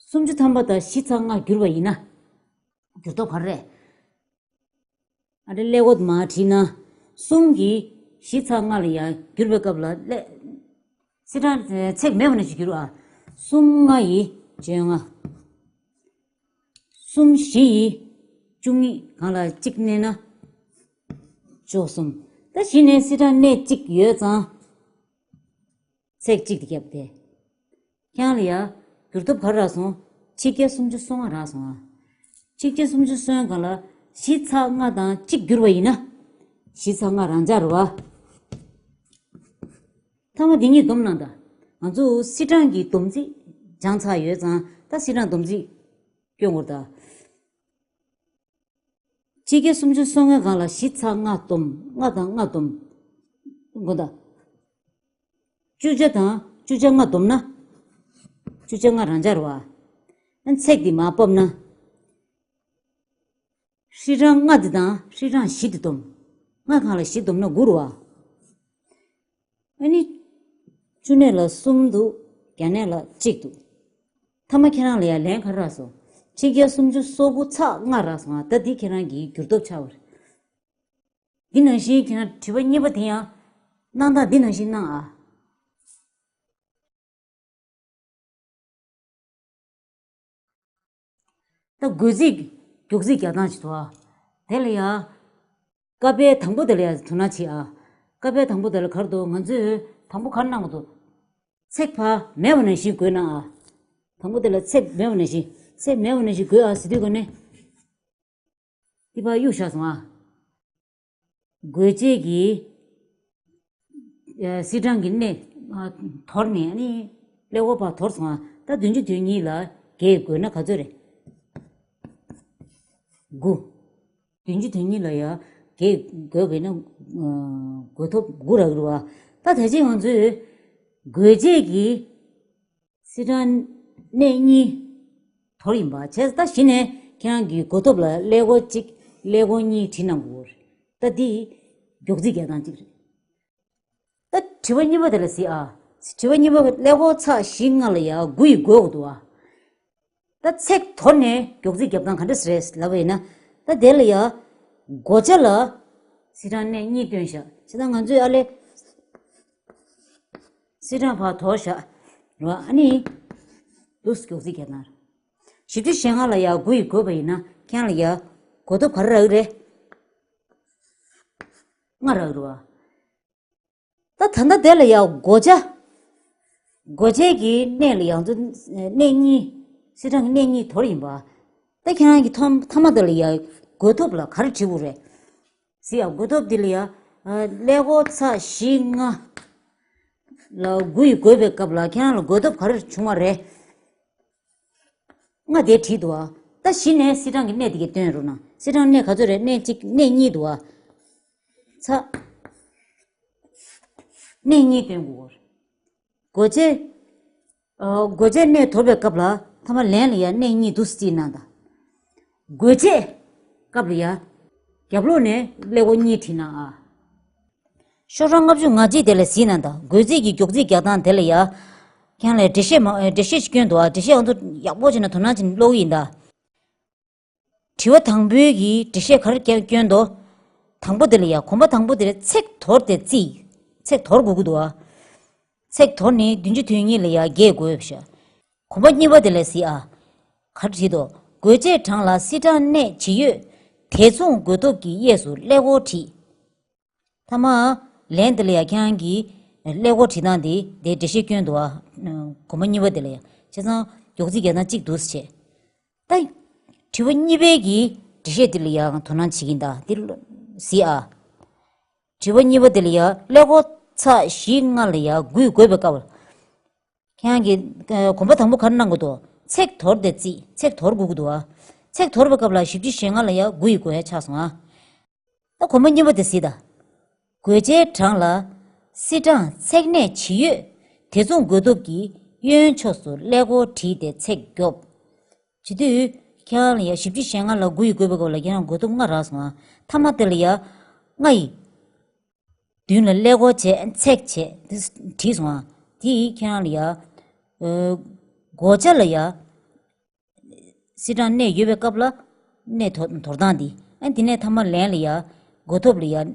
སུམ་ཅུ་ཐམ་པ་དང་བཞི་ཚེག་ལྔ་བསྒྱུར་བ་ཡིན་ན། བསྒྱུར་ཐོབ་ག་རེ་རེད། ཨ་རེ་ཀླད་ཀོར་མར་བྲིས་ན། གསུམ་གྱིས་བཞི་ཚེག་ལྔ་ལ་ཡང་བསྒྱུར་བའི་སྐབས་ལ་ཀླད། སིལ་གྲངས་ཚེག་མེད་པ་ནང་བཞིན་བསྒྱུར་བ། གསུམ་ལྔ་ཡི་བཅོ་ལྔ། གསུམ་བཞི་ཡི་བཅུ་གཉིས་སྒང་ལ་གཅིག་བསྣན་ན། བཅུ་གསུམ། ད་གཞི་ནས་སིལ་གྲངས་གནས་གཅིག་ཡོད་ཙང་། ཚེག་གཅིག་དེ་བརྒྱབ་སྟེ། ཁྱེད་རང་ལ་ཡ། བསྒྱུར་ཐོབ་ག་རེ་རག་སོང་། ཆིག་བརྒྱ་སུམ་ཅུ་སོ་ལྔ་རག་སོང་ཨ། ཆིག་བརྒྱ་སུམ་ཅུ་སོ་ལྔ་སྒང་ལ་བཞི་ཚེག་ལྔ་དང་གཅིག་བསྒྱུར་བ་ཡིན་ན། བཞི་ཚེག་ལྔ་རང་འཇགས་རེད་བ། མཐའ་མ་འདི་གཉིས་སྡོམ་གནང་དང་། ང་ཚོ་སིལ་གྲངས་ཀྱི་སྡོམ་རྩིས་སྦྱངས་ཚར་ཡོད་ཙང་ད་སིལ་གྲངས་སྡོམ་རྩིས་སྐྱོན་དགོས་ད། ཆིག་བརྒྱ་སུམ་ཅུ་སོ་ལྔའི་སྒང་ལ་བཞི་ཚེག་ལྔ་སྡོམ། ལྔ་དང་ལྔ་སྡོམ། དགོངས་དག་བཅུ་ཆ་དང་བཅུ་ཆ་ལྔ་སྡོམ་ན། བཅུ་ཆ་ལྔ་རང་འཇགས་རེད་བ། ཨ་ཚེག་འདི་མར་ཕབ་ན། ཧྲིལ་གྲངས་ལྔ་འདི་དང་ཧྲིལ་གྲངས་བཞི་འདི་སྡོམ། ལྔ་སྒང་ལ་བཞི་སྡོམ་ན་དགུ་རེད་བ། ཨ་ནི། བཅུ་གནས་ལ་གསུམ་འདུག་བརྒྱ་གནས་ལ་གཅིག་འདུག་མཐའ་མ་ཁྱེད་རང་ལ་ཡ་ལན་ག་རེ་རག་སོང་། ཆིག་བརྒྱ་སུམ་ཅུ་སོ་དགུ་ཚེག་ལྔ་རག་སོང་ཨ། ད་འདི་ཁྱེད་རང་གི་བསྒྱུར་ཐོབ་ཆགས་པ་རེད། འདི་ནང་བཞིན་ཁྱེད་རང་དྲི་བ་གཉིས་པ་དེ་ཡང་། གནང་སྟངས་འདི་ནང་བཞིན་གནང་ཨ། ད་བགོ་རྩིས། མགྱོགས་རྩིས་རྒྱག་སྟངས་ཅིག་འདུག་ཨ། དེ་ལ་ཡ། ཀ་པའི་དང་པོ་དེ་ལ་ཡ་དོ་སྣང་བྱེད་ཨ། ཀ་པའི་དང་པོ་དེ་ལ་ག་རེ་འདུག་ང་ཚོས་དང་པོ་ག་རེ་གནང་དགོས་འདུག་ཚེག་ཕར་མེད་པ་ནང་བཞིན་བགོས་གནང་ཨ། དང་པོ་དེ་ལ་ཚེག་མེད་པ་ནང་བཞིན། ཚེག་མེད་པ་ནང་བཞིན་བགོས་ཨ་ཟེར་དུས་ག་ནས། འདི་ཕར་གཡུག་བཞག་སོང་ཨ། བགོ་བྱེད་ཀྱི། ཨ། སིལ་གྲངས་ཀྱི་གནས། ཨ། དོར་ནས་ཨ་ནི། ཀླད་ཀོར་ཕར་དོར་སོང་ཨ། ད་བདུན་ཅུ་དོན་གཉིས་ལ་བརྒྱད་བགོས་ན་ག་ཚོད་རེད། དགུ། བདུན་ཅུ་དོན་གཉིས་ལ་ཡ་བརྒྱད་བགོས་པས་ན། ཨ། བགོས་ཐོབ་དགུ་རག་གི་རེད་བ། ད་ད་ཅི་ང་ཚོས་བགོ་བྱེད་ཀྱི་སིལ་གྲངས་གནས་གཉིས་དོར་ཡིན་པ་བྱས། ད་གཞི་ནས་ཁྱེད་རང་གི་བགོ་ཐོབ་ལ་ཀླད་ཀོར་གཅིག་ཀླད་ཀོར་གཉིས་བྲིས་གནང་དགོས་རེད། ད་འདི་མགྱོགས་རྩིས་རྒྱག་སྟངས་གཅིག་རེད། ད་དྲི་བ་གཉིས་པ་དེ་ལ་གཟིགས་ཨ། དྲི་བ་གཉིས་པ། ཀླད་ཀོར་ཚེག་བཞི་ལྔ་ལ་ཡ་དགུ་ཡིས་བགོ་དགོས་འདུག་ཨ། ད་ཚེག་དོར་ནས་མགྱོགས་རྩིས་རྒྱབ་སྟངས་ག་འདྲ་རེད་ལབ་པ་ཡིན་ན། ད་དེ་ལ་ཡ་བགོ་བྱ་ལ་སིལ་གྲངས་གནས་གཉིས་བཏོན་བཞག་བྱས་ཙང་ང་ཚོས་ཨ་ལས། སིལ་གྲངས་ཕར་དོར་བཞག་རེད་བ། ཨ་ནི། འདུག་སེ་མགྱོགས་རྩིས་རྒྱག་སྟངས་རེད། བཞི་བཅུ་ཞེ་ལྔ་ལ་ཡ་དགུ་ཡིས་བགོས་པ་ཡིན་ན་ཁྱེད་རང་ལ་ཡ་བགོ་ཐོབ་ག་རེ་རག་གི་རེད། ལྔ་རག་གི་རེད་བ། ད་ད་ལྟ་དེ་ལ་ཡ་བགོ་བྱ། བགོ་བྱེད་ཀྱི་གནས་ལ་ཡ་ང་ཚོ་གནས་གཉིས། སིལ་གྲངས་ཀྱི་གནས་གཉིས་དོར་ཡིན་པ། ད་ཁྱེད་རང་གི་མཐའ་མཐའ་མ་དེ་ལ་ཡ་བགོ་ཐོབ་ལ་ག་རེ་བྲིས་དགོས་རེད། གཟིགས་ཨ། བགོ་ཐོབ་འདི་ལ་ཡ། ཨ། ཀླད་ཀོར་ཚེག་བཞི་ལྔ་ལ་དགུ་ཡིས་བགོས་པའི་སྐབས་ལ་ཁྱེད་རང་ལ་བགོ་ཐོབ་ག་རེ་བྱུང་བ་རེད། ལྔ་དེ་བྲིས་འདུག་ཨ། ད་གཞི་ནས་སིལ་གྲངས་ཀྱི་གནས་དེ་གའི་སྟོན་རོགས་གནང་། སིལ་གྲངས་གནས་ག་ཚོད་རེད། གནས་གཅིག་གནས་གཉིས་འདུག་ཨ། ཚ། གནས་གཉིས་སྟོན་དགོས། བགོ་བྱེད། ཨ། བགོ་བྱེད་གནས་དོར་བའི་སྐབས་ལ་ཐ་མ་ལན་ལ་ཡ་གནས་གཉིས་འདུག་སེ་བརྩིས་གནང་དང་། བགོ་བྱེད་སྐབས་ལ་ཡ། རྒྱབ་ལོགས་ནས་ཀླད་ཀོར་གཉིས་བྲིས་གནང་ཨ། ཤོག་གྲངས་ལྔ་བཅུ་ང་གཅིག་དེ་ལ་གཟིགས་གནང་དང་། བགོ་རྩིས་ཀྱི་མགྱོགས་རྩིས་རྒྱག་སྟངས་དེ་ལ་ཡ། ཁྱེད་རང་ལ་འགྲེལ་བཤད་མ་འགྲེལ་བཤད་ཞིག་བསྐྱོན་འདུག་ཨ། འགྲེལ་བཤད་ང་ཚོ་ཡག་པོ་བྱས་ནས་དོ་སྣང་བྱས་ནས་ཀློག་གི་ཡིན་ད། དྲི་བ་དང་པོའི་གི་འགྲེལ་བཤད་ག་རེ་བསྐྱོན་འདུག་དང་པོ་དེ་ལ་ཡ། གོམ་པ་དང་པོ་དེ་ལ་ཚེག་དོར་ཏེ་བརྩིས། ཚེག་དོར་དགོས་ཀྱི་འདུག་ཨ། ཚེག་དོར་ནི་བདུན་ཅུ་དོན་གཉིས་ལ་ཡ་བརྒྱད་དགོས་ཤག་གོམ་པ་གཉིས་པ་དེ་ལ་གཟིགས་ཨ། ག་རེ་བྲིས་འདུག་བགོ་བྱེད་གྲངས་ལ་སིལ་གྲངས་གནས་ཇི་ཡོད་དེ་མཚུངས་བགོ་ཐོབ་ཀྱི་གཡས་སུ་ཀླད་ཀོར་བྲིས། ཐ་མ། ལན་དེ་ལ་ཡ་ཁྱེད་རང་གིས་ཀླད་ཀོར་བྲིས་སྟངས་དེ་དེ་འགྲེལ་བཤད་བསྐྱོན་འདུག་ཨ། གོམ་པ་གཉིས་པ་དེ་ལ་ཡ། བྱས་ཙང་མགྱོགས་རྩིས་རྒྱག་སྟངས་གཅིག་འདུག་སེ་བྱས། ད། དྲི་བ་གཉིས་པའི་གི་འགྲེལ་བཤད་དེ་ལ་ཡ་དོ་སྣང་བྱེད་ཀྱིན་གདའ་དེ་གཟིགས་ཨ། དྲི་བ་གཉིས་པ་དེ་ལ་ཡ་ཀླད་ཀོར་ཚེག་བཞི་ལྔ་ལ་ཡ་དགུ་ཡི་བགོས་པའི་སྐབས། ཁྱེད་རང་གིས་ཨ་གོམ་པ་དང་པོ་ག་རེ་གནང་དགོས་འདུག་ཚེག་དོར་ཏེ་བརྩིས། ཚེག་དོར་དགོས་ཀྱི་འདུག་ཨ། ཚེག་དོར་བའི་སྐབས་ལ་བཞི་བཅུ་ཞེ་ལྔ་ལ་ཡ་དགུ་ཡི་བགོ་ཡ་ཆགས་སོང་ཨ། ད་གོམ་པ་གཉིས་པ་དེ་གཟིགས་དང་། བགོ་བྱེད་གྲངས་ལ་སིལ་གྲངས་ཚེག་གནས་ཇི་ཡོད་དེ་མཚུངས་བགོ་ཐོབ་ཀྱི་གཡོན་ཕྱོགས་སུ་ཀླད་ཀོར་བྲིས་ཏེ་ཚེག་རྒྱོབ། བྱེད་དུས། ཁྱེད་རང་ལ་ཡ་བཞི་བཅུ་ཞེ་ལྔ་ལ་དགུ་ཡི་བགོས་པའི་སྐབས་ལ་ཁྱེད་རང་བགོ་ཐོབ་ལྔ་རག་སོང་ཨ། ཐ་མ་དེ་ལ་ཡ། ལྔ་ཡི། མདུན་ལ་ཀླད་ཀོར་བྱས་ཚེག་བྱས་དེ་བྲིས་སོང་ཨ། དེ་ཡིས་ཁྱེད་རང་ལ་ཡ། ཨ། བགོ་བྱ་ལ་ཡ། སིལ་གྲངས་གནས་ཡོད་པའི་སྐབས་ལ། གནས་དོར་དོར་སྟངས་འདི། ཨ་ནི་དེ་ནས་ཐ་མ་ལན་ལ་ཡ། བགོ་ཐོབ་ལ་ཡ།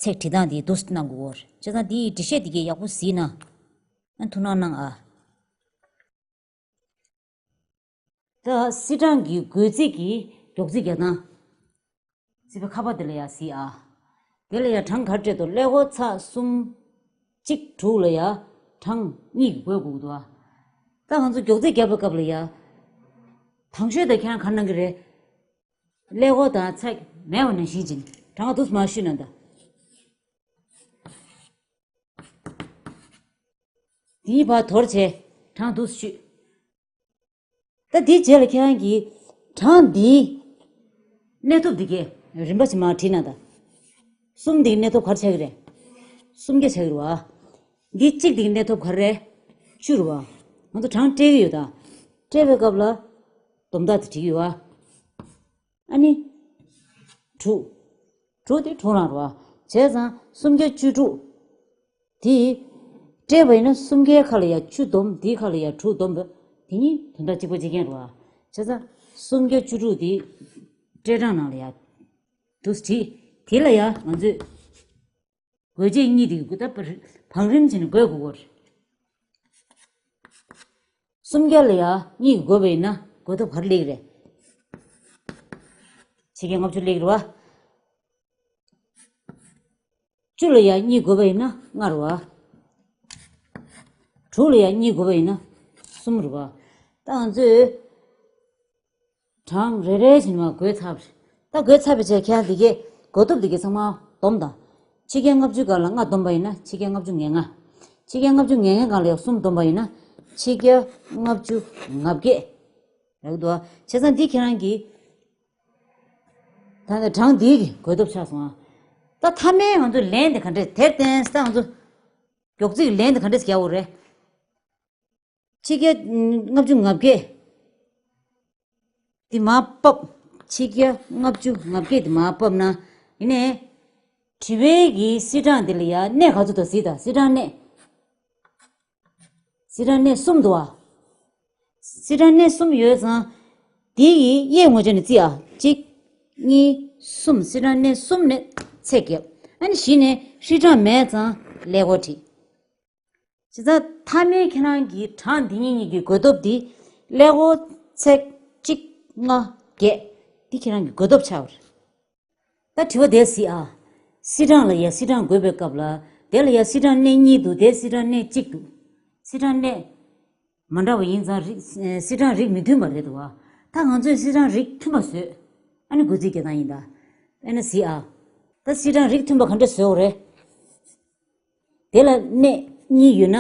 ཚེག་བྲིས་སྟངས་འདི་འདུག་སེ་གནང་དགོས། བྱས་ཙང་འདིའི་འགྲེལ་བཤད་འདི་གས་ཡག་པོ་གཟིགས་ན། ཨ་ཐུགས་སྣང་གནང་ཨ། ད་སིལ་གྲངས་ཀྱི་བགོ་རྩིས་ཀྱི་མགྱོགས་རྩིས་རྒྱག་སྟངས། རྩིས་པའི་ཁ་པར་དེ་ལ་ཡ་གཟིགས་ཨ། དེ་ལ་ཡ་གྲངས་ག་རེ་སྤྲད་འདུག་ཀླད་ཀོར་ཚེག་གསུམ། གཅིག་དྲུག་ལ་ཡ། གྲངས་གཉིས་ཀྱི་བགོ་དགོས་ཀྱི་འདུག་ཨ། ད་ང་ཚོ་མགྱོགས་རྩིས་རྒྱག་པའི་སྐབས་ལ་ཡ། དང་ཤོས་དེ་ཁྱེད་རང་ག་རེ་གནང་གི་རེད། ཀླད་ཀོར་དང་ཚེག་མེད་པ་ནང་བཞིན་བྱས་ནས་གྲངས་འདུག་སེ་མར་བཤུས་གནང་དང་། འདིའི་བར་དོར་བྱས་གྲངས་འདུག་སེ་བཤུས། ད་འདིའི་རྗེས་ལ་ཁྱེད་རང་གིས་གྲངས་འདིའི་གནས་ཐོབ་འདི་གའི་རིམ་པ་བཞིན་མར་བྲིས་གནང་དང་། གསུམ་འདིའི་གནས་ཐོབ་ག་རེ་ཆགས་ཀྱི་རེད། སུམ་བརྒྱ་ཆགས་ཀྱི་རེད་བ། འདི་གཅིག་འདིའི་གནས་ཐོབ་ག་རེ་རེད། བཅུ་རེད་བ། ང་ཚོ་གྲངས་སྤྲད་ཀྱི་ཡོད་ད། སྤྲད་པའི་སྐབས་ལ། སྡོམ་རྟགས་དེ་བྲིས་ཀྱི་ཡོད་བ། ཨ་ནི། དྲུག་དྲུག་དེ་དྲུག་རང་རེད་བ། བྱས་ཙང་སུམ་བརྒྱ་བཅུ་དྲུག་དེ། སྤྲད་པ་ཡིན་ན་སུམ་བརྒྱའི་ཁ་ལ་ཡ་བཅུ་སྡོམ། དེའི་ཁ་ལ་ཡ་དྲུག་སྡོམ་པ། དེ་གཉིས་དོན་དག་གཅིག་པ་གཅིག་རྐྱང་རེད་བ། བྱས་ཙང་སུམ་བརྒྱ་བཅུ་དྲུག་དེ། སྤྲད་གྲངས་ནང་ལ་ཡ། འདུག་སེ་བྲིས། དེ་ལ་ཡ་ང་ཚོས། བགོ་བྱེད་གཉིས་དེ་ད་བར་བང་རིམ་བྱས་ནས་བགོ་དགོས་ཀྱི་རེད། སུམ་བརྒྱ་ལ་ཡ་གཉིས་བགོས་པ་ཡིན་ན་བགོ་ཐོབ་ག་རེ་སླེབས་ཀྱི་རེད། ཕྱེད་བརྒྱ་ལྔ་བཅུ་སླེབས་ཀྱི་རེད་བ། བཅུ་ལ་ཡ་གཉིས་བགོས་པ་ཡིན་ན་ལྔ་རེད་བ། དྲུག་ལ་ཡ་གཉིས་བགོས་པ་ཡིན་ན་གསུམ་རེད་བ། ད་ང་ཚོས། གྲངས་རེ་རེ་བཞིན་མར་བགོས་ཚར་བ་རེད། ད་བགོས་ཚར་བའི་རྗེས་ཁྱེད་རང་འདི་གའི་བགོ་ཐོབ་འདི་གའི་ཚང་མ་སྡོམ་དང་། ཕྱེད་བརྒྱ་ལྔ་བཅུ་སྒང་ལ་ལྔ་སྡོམ་པ་ཡིན་ན་ཕྱེད་བརྒྱ་ལྔ་བཅུ་ང་ལྔ། ཕྱེད་བརྒྱ་ལྔ་བཅུ་ང་ལྔའི་སྒང་ལ་ཡང་གསུམ་སྡོམ་པ་ཡིན་ན་ཕྱེད་བརྒྱ་ལྔ་བཅུ་ང་བརྒྱད། རག་འདུག་བ། བྱས་ཙང་འདི་ཁྱེད་རང་གིས། ད་ནི་གྲངས་འདིའི་གི་བགོ་ཐོབ་ཆགས་སོང་ཨ། ད་མཐའ་མའི་ང་ཚོ་ལན་དེ་ག་འདྲས་དེར་བརྟེན་ད་ང་ཚོ། མགྱོགས་རྩིས་ཀྱི་ལན་དེ་ག་འདྲས་རྒྱག་དགོས་རེད། ཕྱེད་བརྒྱ་ལྔ་བཅུ་ང་བརྒྱད། འདི་མར་ཕབ། ཕྱེད་བརྒྱ་ལྔ་བཅུ་ང་བརྒྱད་འདི་མར་ཕབ་ན། ཡིན་ནའི། དྲི་བའི་གི་སིལ་གྲངས་འདི་ལ་ཡ་གནས་ག་ཚོད་འདུག་གཟིགས་དང་། སིལ་གྲངས་གནས། སིལ་གྲངས་གནས་གསུམ་འདུག་ཨ། སིལ་གྲངས་གནས་གསུམ་ཡོད་ཙང་། འདི་ཡི་གཡས་ངོས་ཕྱོགས་ནས་བརྩིས་ཨ། གཅིག་གཉིས། གསུམ། སིལ་གྲངས་གནས་གསུམ་ནས་ཚེག་བརྒྱབ། ཨ་ནི་གཞི་ནས་སིལ་གྲངས་མེད་ཙང་ཀླད་ཀོར་བྲིས། བྱས་ཙང་མཐའ་མའི་ཁྱེད་རང་གི་གྲངས་འདི་གཉིས་གཉིས་ཀྱི་བགོ་ཐོབ་འདི་ཀླད་ཀོར་ཚེག་གཅིག་ལྔ་བརྒྱད། འདི་ཁྱེད་རང་གི་བགོ་ཐོབ་ཆགས་པ་རེད། ད་དྲི་བ་དེ་གཟིགས་ཨ། སིལ་གྲངས་ལ་ཡ་སིལ་གྲངས་བགོས་པའི་སྐབས་ལ། དེ་ལ་ཡ་སིལ་གྲངས་གནས་གཉིས་འདུག་དེ་སིལ་གྲངས་གནས་གཅིག་འདུག་སིལ་གྲངས་གནས་མ་འདྲ་བ་ཡིན་ཙང་རིགས། སིལ་གྲངས་རིགས་མི་མཐུན་པ་རེད་འདུག་བ། ད་ང་ཚོས་སིལ་གྲངས་རིགས་མཐུན་པ་བཟོས། ཨ་ནི་བགོ་རྩིས་རྒྱག་སྟངས་ཡིན་ད། དཔེར་ན་གཟིགས་ཨ། ད་སིལ་གྲངས་རིགས་མཐུན་པ་ག་འདྲ་བཟོས་དགོས་རེད། དེ་ལ་གནས་གཉིས་ཡོད་ན།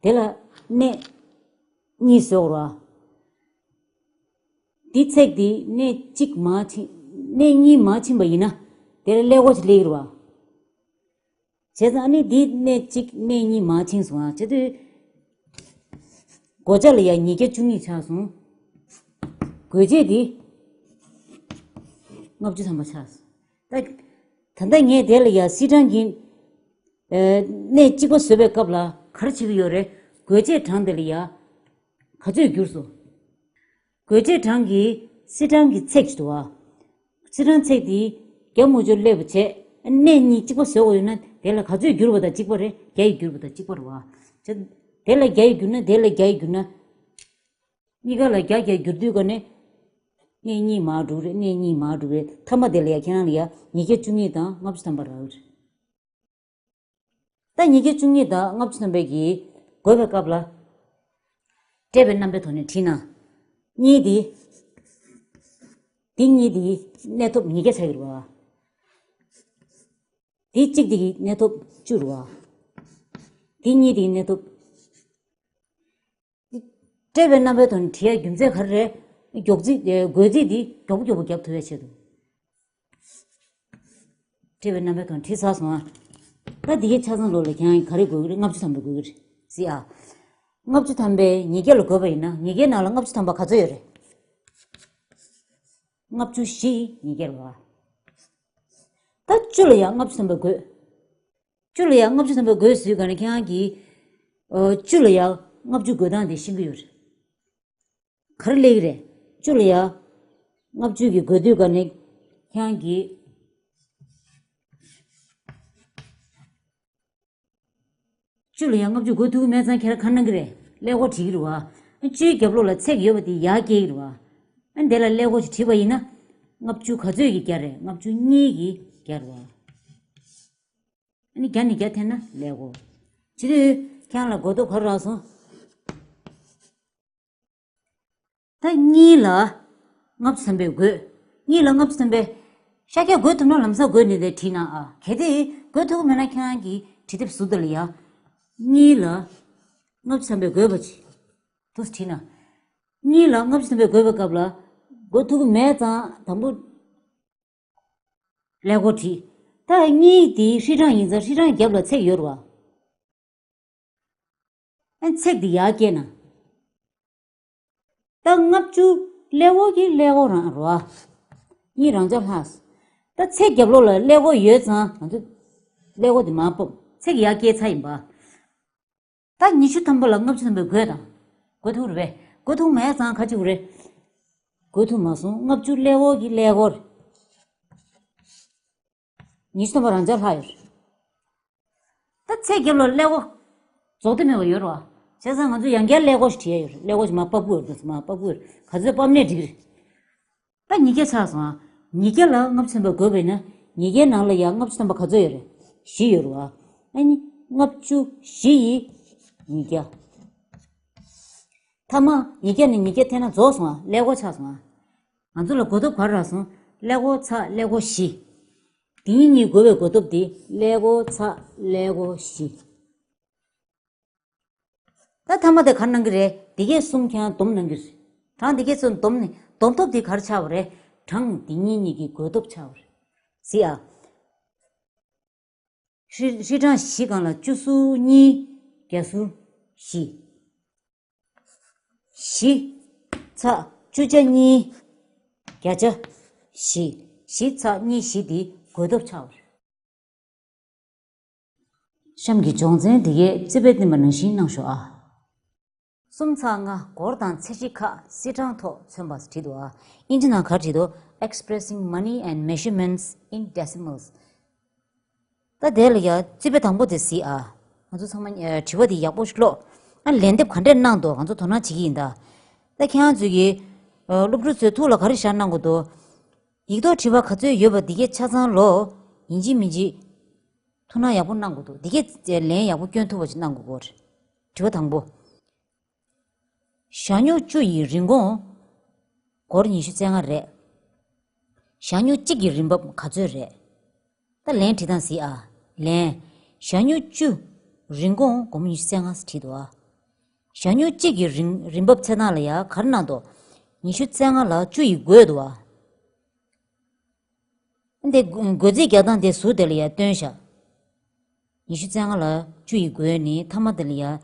དེ་ལ་གནས་གཉིས་བཟོས་དགོས་རེད་བ། འདི་ཚེག་འདི་གནས་གཅིག་མར་ཕྱིན། གནས་གཉིས་མར་ཕྱིན་པ་ཡིན་ན་དེ་ལ་ཀླད་ཀོར་ཅིག་སླེབས་ཀྱི་རེད་བ། བྱས་ཙང་ཨ་ནི་འདི་གནས་གཅིག་གནས་གཉིས་མར་ཕྱིན་སོང་ཨ། བྱས་དུས་བགོ་བྱ་ལ་ཡ་ཉིས་བརྒྱ་བཅུ་གཉིས་ཆགས་སོང་། བགོ་བྱེད་འདི་ལྔ་བཅུ་ཐམ་པ་ཆགས་སོང་། ད་ད་ལྟ་ངས་དེ་ལ་ཡ་སིལ་གྲངས་ཀྱི་ཨ་གནས་གཅིག་པ་བཟོས་པའི་སྐབས་ལ་ག་རེ་བྱེད་ཀྱི་ཡོད་རེད། བགོ་བྱེད་གྲངས་དེ་ལ་ཡ་ག་ཚོད་བསྒྱུར་སོང་། བགོ་བྱེད་གྲངས་ཀྱི་སིལ་གྲངས་ཀྱི་ཚེག་ཅིག་འདུག་བ། སིལ་གྲངས་ཚེག་དེ་བརྒྱ་མུ་ཅོར་སླེབས་པ་བྱས། གནས་གཉིས་གཅིག་པ་བཟོ་དགོས་ཡོད་ན་དེ་ལ་ག་ཚོད་བསྒྱུར་བ་དང་གཅིག་པ་རེད། བརྒྱ་ཡིས་བསྒྱུར་བ་དང་གཅིག་པ་རེད་བ། བྱས་དེ་ལ་བརྒྱ་ཡིས་བསྒྱུར་ན་དེ་ལ་བརྒྱ་ཡིས་བསྒྱུར་ན། གཉིས་ཀ་ལ་བརྒྱ་བརྒྱ་བསྒྱུར་དུས་ཀ་ནས་གནས་གཉིས་མར་འགྲོ་རེད། གནས་གཉིས་མར་འགྲོ་རེད། མཐའ་མ་དེ་ལ་ཡ་ཁྱེད་རང་ལ་ཡ་ཉིས་བརྒྱ་བཅུ་གཉིས་དང་ལྔ་བཅུ་ཐམ་པ་རག་གི་རེད། ད་ཉིས་བརྒྱ་བཅུ་གཉིས་དང་ལྔ་བཅུ་ཐམ་པའི་གི་བགོས་པའི་སྐབས་ལ། བཀྲལ་བའི་རྣམ་པའི་ཐོག་ནས་བྲིས་ན། གཉིས་འདི། འདི་གཉིས་འདི་གནས་ཐོབ་ཉིས་བརྒྱ་ཆགས་ཀྱི་རེད་བ། འདི་གཅིག་འདི་གི་གནས་ཐོབ་བཅུ་རེད་བ། འདི་གཉིས་འདི་གི་གནས་ཐོབ། བཀྲལ་བའི་རྣམ་པའི་ཐོག་ནས་བྲིས་ཡ་རྒྱུ་མཚན་ག་རེ་རེད། མགྱོགས་རྩིས་ཨེ་བགོད་རྩིས་འདི་མགྱོགས་པོ་མགྱོགས་པོ་བརྒྱབ་ཐུབ་ཡ་ཆེད་དུ། བཀྲལ་བའི་རྣམ་པའི་ཐོག་ནས་བྲིས་ཚར་སོང་ཨ། ད་འདི་གའི་ཆ་ཚང་ལོགས་ལ་ཁྱེད་རང་གིས་ག་རེ་བགོད་ཀྱི་རེད། ལྔ་བཅུ་ཐམ་པ་བགོད་ཀྱི་རེད། གཟིགས་ཨ། ལྔ་བཅུ་ཐམ་པས་ཉིས་བརྒྱ་ལ་བགོས་པ་ཡིན་ན་ཉིས་བརྒྱའི་ནང་ལ་ལྔ་བཅུ་ཐམ་པ་ག་ཚོད་ཡོད་རེད། ལྔ་བཅུ་བཞི་ཡིས་ཉིས་བརྒྱ་རེད་བ། ད་བཅུ་ལ་ཡང་ལྔ་བཅུ་ཐམ་པ་བགོས། བཅུ་ལ་ཡང་ལྔ་བཅུ་ཐམ་པ་བགོས་ཟེར་ག་ནས་ཁྱེད་རང་གིས། ཨོ། བཅུ་ལ་ཡང་ལྔ་བཅུ་བགོས་སྟངས་དེ་ཤེས་ཀྱི་ཡོད་རེད། ག་རེ་སླེབས་ཀྱི་རེད། བཅུ་ལ་ཡང་ལྔ་བཅུ་གི་བགོས་དུས་ག་ནས་ཁྱེད་རང་གིས། བཅུ་ལ་ཡང་ལྔ་བཅུ་བགོས་ཐུབ་ཀྱི་མེད་ཙང་ཁྱེད་རང་ག་རེ་གནང་གི་རེད། ཀླད་ཀོར་བྲིས་ཀྱི་རེད་བ། བཅུའི་རྒྱབ་ལོགས་ལ་ཚེག་ཡོད་པ་དེ་ཡར་སྐྱེལ་གྱི་རེད་བ། ཨ་ནི་དེ་ལ་ཀླད་ཀོར་ཞིག་བྲིས་པ་ཡིན་ན། ལྔ་བཅུ་ག་ཚོད་ཀྱི་བརྒྱ་རེད། ལྔ་བཅུ་གཉིས་ཀྱི་བརྒྱ་རེད་བ། ཨ་ནི་བརྒྱ་ནས་བརྒྱ་འཐེན་ན་ཀླད་ཀོར། བྱེད་དུས་ཁྱེད་རང་ལ་གོ་རྟོགས་ག་རེ་རག་སོང་། ད་གཉིས་ལ་ལྔ་བཅུ་ཐམ་པས་བགོས། གཉིས་ལ་ལྔ་བཅུ་ཐམ་པས། ཤར་རྒྱག་བགོས་ཐུབ་ན་ལམ་སང་བགོས་ནས་དེ་བྲིས་ན་ཨ། གལ་ཏེ་བགོས་ཐུབ་ཀྱི་མེད་ན་ཁྱེད་རང་གིས་བྲིས་དེབ་ཟུར་དེ་ལ་ཡ། གཉིས་ལ་ལྔ་བཅུ་ཐམ་པས་བགོས་པ་ཅིག་དུ་བྲིས་ན། གཉིས་ལ་ལྔ་བཅུ་ཐམ་པས་བགོས་པའི་སྐབས་ལ་བགོས་ཐུབ་ཀྱི་མེད་ཙང་དང་པོ་ཀླད་ཀོར་བྲིས། ད་གཉིས་དེ་ཧྲིལ་གྲངས་ཡིན་ཙང་ཧྲིལ་གྲངས་རྒྱབ་ལ་ཚེག་ཡོད་རེད་བ། ཨ་ཚེག་འདི་ཡར་སྐྱེལ་ན། ད་ལྔ་བཅུ་ཀླད་ཀོར་གྱི་ཀླད་ཀོར་རང་རེད་བ། གཉིས་རང་འཇགས་ལྷག་ད་ཚེག་རྒྱབ་ལོགས་ལ་ཀླད་ཀོར་ཡོད་ཙང་ང་ཚོ་ཀླད་ཀོར་འདི་མར་ཕབ། ཚེག་ཡར་སྐྱེལ་ཚར་ཡིན་པ། ད་ཉི་ཤུ་ཐམ་པ་ལ་ལྔ་བཅུ་ཐམ་པས་བགོས་དང་། བགོས་ཐུབ་རེད་པས། བགོས་ཐུབ་མེད་ཙང་ག་ཅིག་རེད། བགོས་ཐུབ་མ་སོང་། ལྔ་བཅུ་ཀླད་ཀོར་གྱི་ཀླད་ཀོར། ཉི་ཤུ་ཐམ་པ་རང་འཇགས་ལྷག་ཡོད་རེད། ད་ཚེག་རྒྱབ་ལ་ཀླད་ཀོར་རྫོགས་དེ་མེད་པ་ཡོད་རེད་བ། བྱས་ཙང་ང་ཚོ་ཡང་བསྐྱར་ཀླད་ཀོར་ཞིག་བྲིས་ཡ་ཡོད་རེད། ཀླད་ཀོར་ཞིག་མར་ཕབ་དགོས་རེད། མར་ཕབ་དགོས་རེད། ག་ཚོད་ཕབ་ནས་འགྲིག་གི་རེད། ད་ཉིས་བརྒྱ་ཆགས་སོང་ཨ། ཉིས་བརྒྱ་ལ་ལྔ་བཅུ་ཐམ་པ་བགོས་པ་ཡིན་ན་ཉིས་བརྒྱའི་ནང་ལ་ཡང་ལྔ་བཅུ་ཐམ་པ་ག་ཚོད་ཡོད་རེད། བཞི་ཡོད་རེད་བ། ཨ་ནི་ལྔ་བཅུ་བཞི་ཡིས་ཉིས་བརྒྱ། མཐའ་མ་ཉིས་བརྒྱ་ནས་ཉིས་བརྒྱ་འཐེན་ན་རྫོགས་སོང་ཨ། ཀླད་ཀོར་ཆགས་སོང་ཨ། ང་ཚོ་ལ་གོ་ཐོབ་ག་རེ་རག་སོང་། ཀླད་ཀོར་ཚེག་ཀླད་ཀོར་བཞི། དེ་གཉིས་བགོས་པའི་གོ་ཐོབ་དེ་ཀླད་ཀོར་ཚེག་ཀླད་ཀོར་བཞི། ད་མཐའ་མ་དེ་ག་རེ་གནང་གི་རེད། འདི་གས་གསུམ་ཁྱེད་རང་བསྡོམས་གནང་གི་རེད། གྲངས་འདི་གས་ཚོ་བསྡོམས་ནས་བསྡོམས་ཐོབ་དེ་ག་རེ་ཆགས་པ་རེད། གྲངས་འདི་གཉིས་གཉིས་ཀྱི་བགོས་ཐོབ་ཆགས་པ་རེད། གཟིགས་ཨ། ཧྲིལ་ཧྲིལ་གྲངས་བཞི་སྒང་ལ་བཅུ་ཟུར་གཉིས། བརྒྱ་ཟུར་བཞི། བཞི་ཚེག་བཅུ་ཆ་གཉིས། བརྒྱ་ཆ་བཞི། བཞི་ཚེག་གཉིས་བཞི་འདི་བགོས་ཐོབ་ཆགས་པ་རེད། གཤམ་གྱི་སྦྱོང་ཚན་འདི་གའི་རྩིས་དཔེ་བསྟན་པ་ནང་བཞིན་གནང་ཤོག་ཨ། གསུམ་ཚེག་ལྔ་སྒོར་དང་ཚད་གཞི་ཁག་སིལ་གྲངས་ཐོག་མཚོན་པ་བྲིས་འདུག་ཨ། ཨིན་ཇི་ནང་ག་རེ་བྲིས་འདུག Expressing money and measurements in decimals། ད་དེ་ལ་ཡ་རྩིས་དཔེ་དང་པོ་དེ་གཟིགས་ཨ། ང་ཚོ་ཚང་མ་ཨ་དྲི་བ་དེ་ཡག་པོ་ཞིག་ཀློག་ཨ། ལན་འདེབས་ག་འདྲས་གནང་འདུག་ང་ཚོ་དོ་སྣང་བྱེད་ཀྱི་ཡིན་ད། ད་ཁྱེད་རང་ཚོས་ཀྱི་ཨ་སློབ་ཕྲུག་ཚོས་ཐུགས་ལ་ག་རེ་བཞག་གནང་དགོས་འདུག་ཡིག་ཐོག་དྲི་བ་ག་ཚོད་ཡོད་པ་འདི་གས་ཆ་ཚང་ལོ། ཡིན་གཅིག་མིན་གཅིག་ཐུགས་སྣང་ཡག་པོ་གནང་དགོས་འདུག་འདི་གས་ལན་ཡག་པོ་སྐྱོན་ཐུབ་པ་ཞིག་གནང་དགོས་ཀྱི་རེད། དྲི་བ་དང་པོ། ཞ་སྨྱུག་བཅུ་ཡི་རིན་གོང་སྒོར་ཉི་ཤུ་རྩ་ལྔ་རེད། ཞ་སྨྱུག་གཅིག་གི་རིན་འབབ་ག་ཚོད་རེད། ད་ལན་བྲིས་སྟངས་གཟིགས་ཨ། ལན། ཞ་སྨྱུག་བཅུ། རིན་གོང་སྒོར་མོ་ཉི་ཤུ་རྩ་ལྔ་ཟེར་བྲིས་འདུག་ཨ། ཞ་སྨྱུག་གཅིག་གི་རིན་རིན་འབབ་ཚད་སྟངས་ལ་ཡ་ག་རེ་གནང་འདུག་ཉི་ཤུ་རྩ་ལྔ་ལ་བཅུ་ཡིས་བགོས་འདུག་བ། འདི་བགོ་རྩིས་རྒྱག་སྟངས་དེ་ཟུར་དེ་ལ་ཡང་སྟོན་བཞག་ཉི་ཤུ་རྩ་ལྔ་ལ་བཅུ་ཡིས་བགོས་ནས་མཐའ་མ་དེ་ལ་ཡང་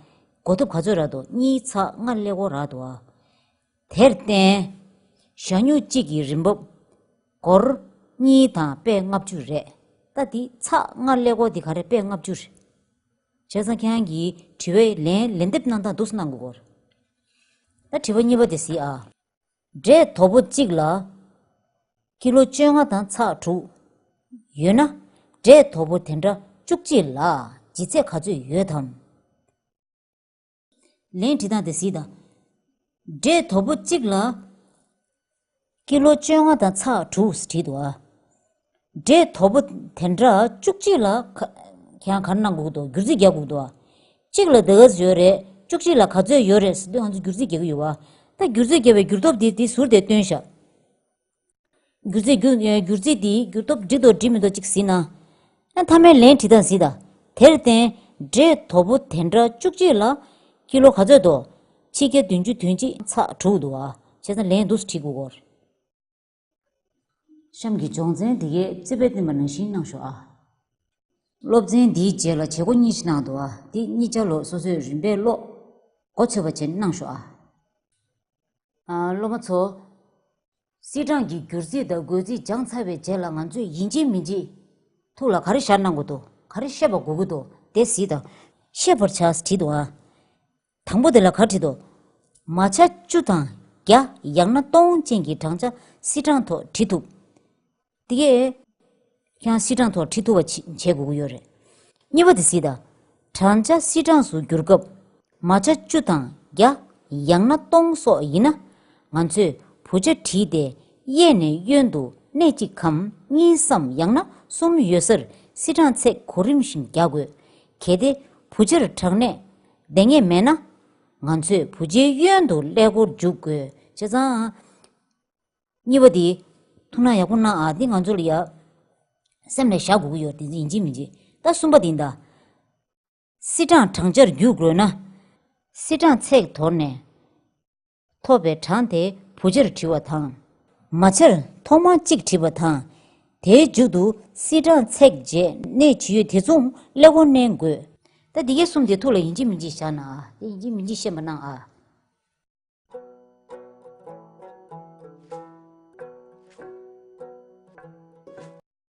བགོ་ཐོབ་ག་ཚོད་རག་འདུག་གཉིས་ཚེག་ལྔ་ཀླད་ཀོར་རག་འདུག་བ། དེར་བརྟེན། ཞ་སྨྱུག་གཅིག་གི་རིན་འབབ་སྒོར་གཉིས་དང་པད་ལྔ་བཅུ་རེད། ད་འདི་ཚེག་ལྔ་ཀླད་ཀོར་འདི་ག་རེ་པད་ལྔ་བཅུ་རེད། བྱས་ཙང་ཁྱེད་རང་གིས་དྲི་བའི་ལན་ལན་འདེབས་གནང་སྟངས་འདུག་སེ་གནང་དགོས་སྐོར། ད་དྲི་བ་གཉིས་པ་དེ་གཟིགས་ཨ། འབྲས་དོ་པོ་གཅིག་ལ་ཀི་ལོ་བཅོ་ལྔ་དང་ཚེག་དྲུག་ཡོད་ན། འབྲས་དོ་པོ་དེ་འདྲ་བཅུ་གཅིག་ལ་ལྗིད་ཚད་ག་ཚོད་ཡོད་དམ། ལན་བྲིས་སྟངས་དེ་གཟིགས་དང་། འབྲས་དོ་པོ་གཅིག་ལ་ཀི་ལོ་བཅོ་ལྔ་དང་ཚེག་དྲུག་བྲིས་འདུག་ཨ། འབྲས་དོ་པོ་དེ་འདྲ་བཅུ་གཅིག་ལ་ཁ་ཁྱེད་རང་ག་རེ་གནང་དགོས་ཀྱི་འདུག་སྒྱུར་རྩིས་རྒྱག་དགོས་ཀྱི་འདུག་ཨ། གཅིག་ལ་དེ་ག་ཚོད་ཡོད་རེད། བཅུ་གཅིག་ལ་ག་ཚོད་ཡོད་རེད་ཟེར་དུས་ང་ཚོ་སྒྱུར་རྩིས་རྒྱག་གི་ཡོད་བ། ད་སྒྱུར་རྩིས་རྒྱག་པའི་སྒྱུར་སྟོབས་དེ་དེ་ཟུར་དེ་སྟོན་བཞག་སྒྱུར་རྩིས་སྒྱུར་སྒྱུར་རྩིས་འདི་སྒྱུར་སྟོབས་འགྲིག་དང་འགྲིག་མི་འདུག་ཅིག་གཟིགས་ན། ཨ་མཐའ་མའི་ལན་བྲིས་སྟངས་གཟིགས་དང་། དེར་བརྟེན། འབྲས་དོ་པོ་དེ་འདྲ་བཅུ་གཅིག་ལ་ཀི་ལོ་ག་ཚོད་འདུག་ཆིག་བརྒྱ་བདུན་ཅུ་དོན་གཅིག་ཚེག་དྲུག་འདུག་ཨ། བྱས་ཙང་ལན་འདུག་སེ་བྲིས་དགོས་སྐོར། གཤམ་གྱི་སྦྱོང་ཚན་འདི་གའི་རྩིས་དཔེ་བསྟན་པ་ནང་བཞིན་གནང་ཤོག་ཨ། སློབ་ཚན་འདིའི་རྗེས་ལ་བྱེད་སྒོ་གཉིས་ཤིག་གནང་འདུག་ཨ། འདི་གཉིས་ཆ་ལོ་སོ་སོས་རིམ་པས་ཀློག་མགོ་ཚོད་པ་བྱས་གནང་ཤོག་ཨ། ཨ། སློབ་མ་ཚོ། སིལ་གྲངས་ཀྱི་སྒྱུར་རྩིས་དང་བགོ་རྩིས་སྦྱངས་ཚར་བའི་རྗེས་ལ་ང་ཚོས་ཡིན་གཅིག་མིན་གཅིག་ཐུགས་ལ་ག་རེ་ཤར་གནང་དགོས་འདུག་ག་རེ་ཤེས་པ་དགོས་ཀྱི་འདུག་དེ་གཟིགས་དང་། ཤེས་པར་བྱ་བྲིས་འདུག་ཨ། དང་པོ་དེ་ལ་ག་བྲིས་འདུག་མ་ཆ་བཅུ་དང་བརྒྱ་ཡང་ན་སྟོང་ཅན་གྱི་བགྲང་བྱ་སིལ་གྲངས་ཐོག་བྲིས་ཐུབ། དེ་གས། ཁྱེད་རང་སིལ་གྲངས་ཐོག་བྲིས་ཐུབ་པ་བྱེད་དགོས་ཀྱི་ཡོད་རེད། གཉིས་པ་དེ་གཟིགས་དང་། བགྲང་བྱ་སིལ་གྲངས་སུ་བསྒྱུར་སྐབས། མ་ཆ་བཅུ་དང་བརྒྱ་ཡང་ན་སྟོང་སོགས་ཡིན་ན། ང་ཚོས་བུ་ཆ་བྲིས་ཏེ་གཡས་ནས་གཡོན་དུ་གནས་གཅིག་གམ་གཉིས་སམ་ཡང་ན་གསུམ་ཡོད་སར་སིལ་གྲངས་ཚེག་གོ་རིམ་བཞིན་རྒྱག་དགོས། གལ་ཏེ་བུ་ཆར་གྲངས་གནས་ལྡང་ངེས་མེད་ན། ང་ཚོས་བུ་ཆའི་གཡོན་དུ་ཀླད་ཀོར་འཇུག་དགོས། བྱས་ཙང་། གཉིས་པ་འདི། ཐུགས་སྣང་ཡག་པོ་གནང་ཨ། འདི་ང་ཚོ་ལ་ཡ། སེམས་ལ་བཞག་དགོས་ཀྱི་ཡོད་དེ་ཡིན་གཅིག་མིན་གཅིག་ད་གསུམ་པ་འདི་ཡིན་ད། སིལ་གྲངས་བགྲང་བྱར་བསྒྱུར་དགོས་ན། སིལ་གྲངས་ཚེག་དོར་ནས། ཐོབ་པའི་གྲངས་དེ་བུ་ཆར་བྲི་བ་དང་། མ་ཆར་ཐོག་མར་གཅིག་བྲི་བ་དང་། དེའི་མཇུག་ཏུ་སིལ་གྲངས་ཚེག་རྗེས་གནས་ཇི་ཡོད་དེ་མཚུངས་ཀླད་ཀོར་བསྣན་དགོས། ད་འདི་གའི་གསུམ་དེ་ཐུགས་ལ་ཡིན་གཅིག་མིན་གཅིག་བཞག་ན་ཨ། དེ་ཡིན་གཅིག་མིན་གཅིག་ཤེས་པ་གནང་ཨ།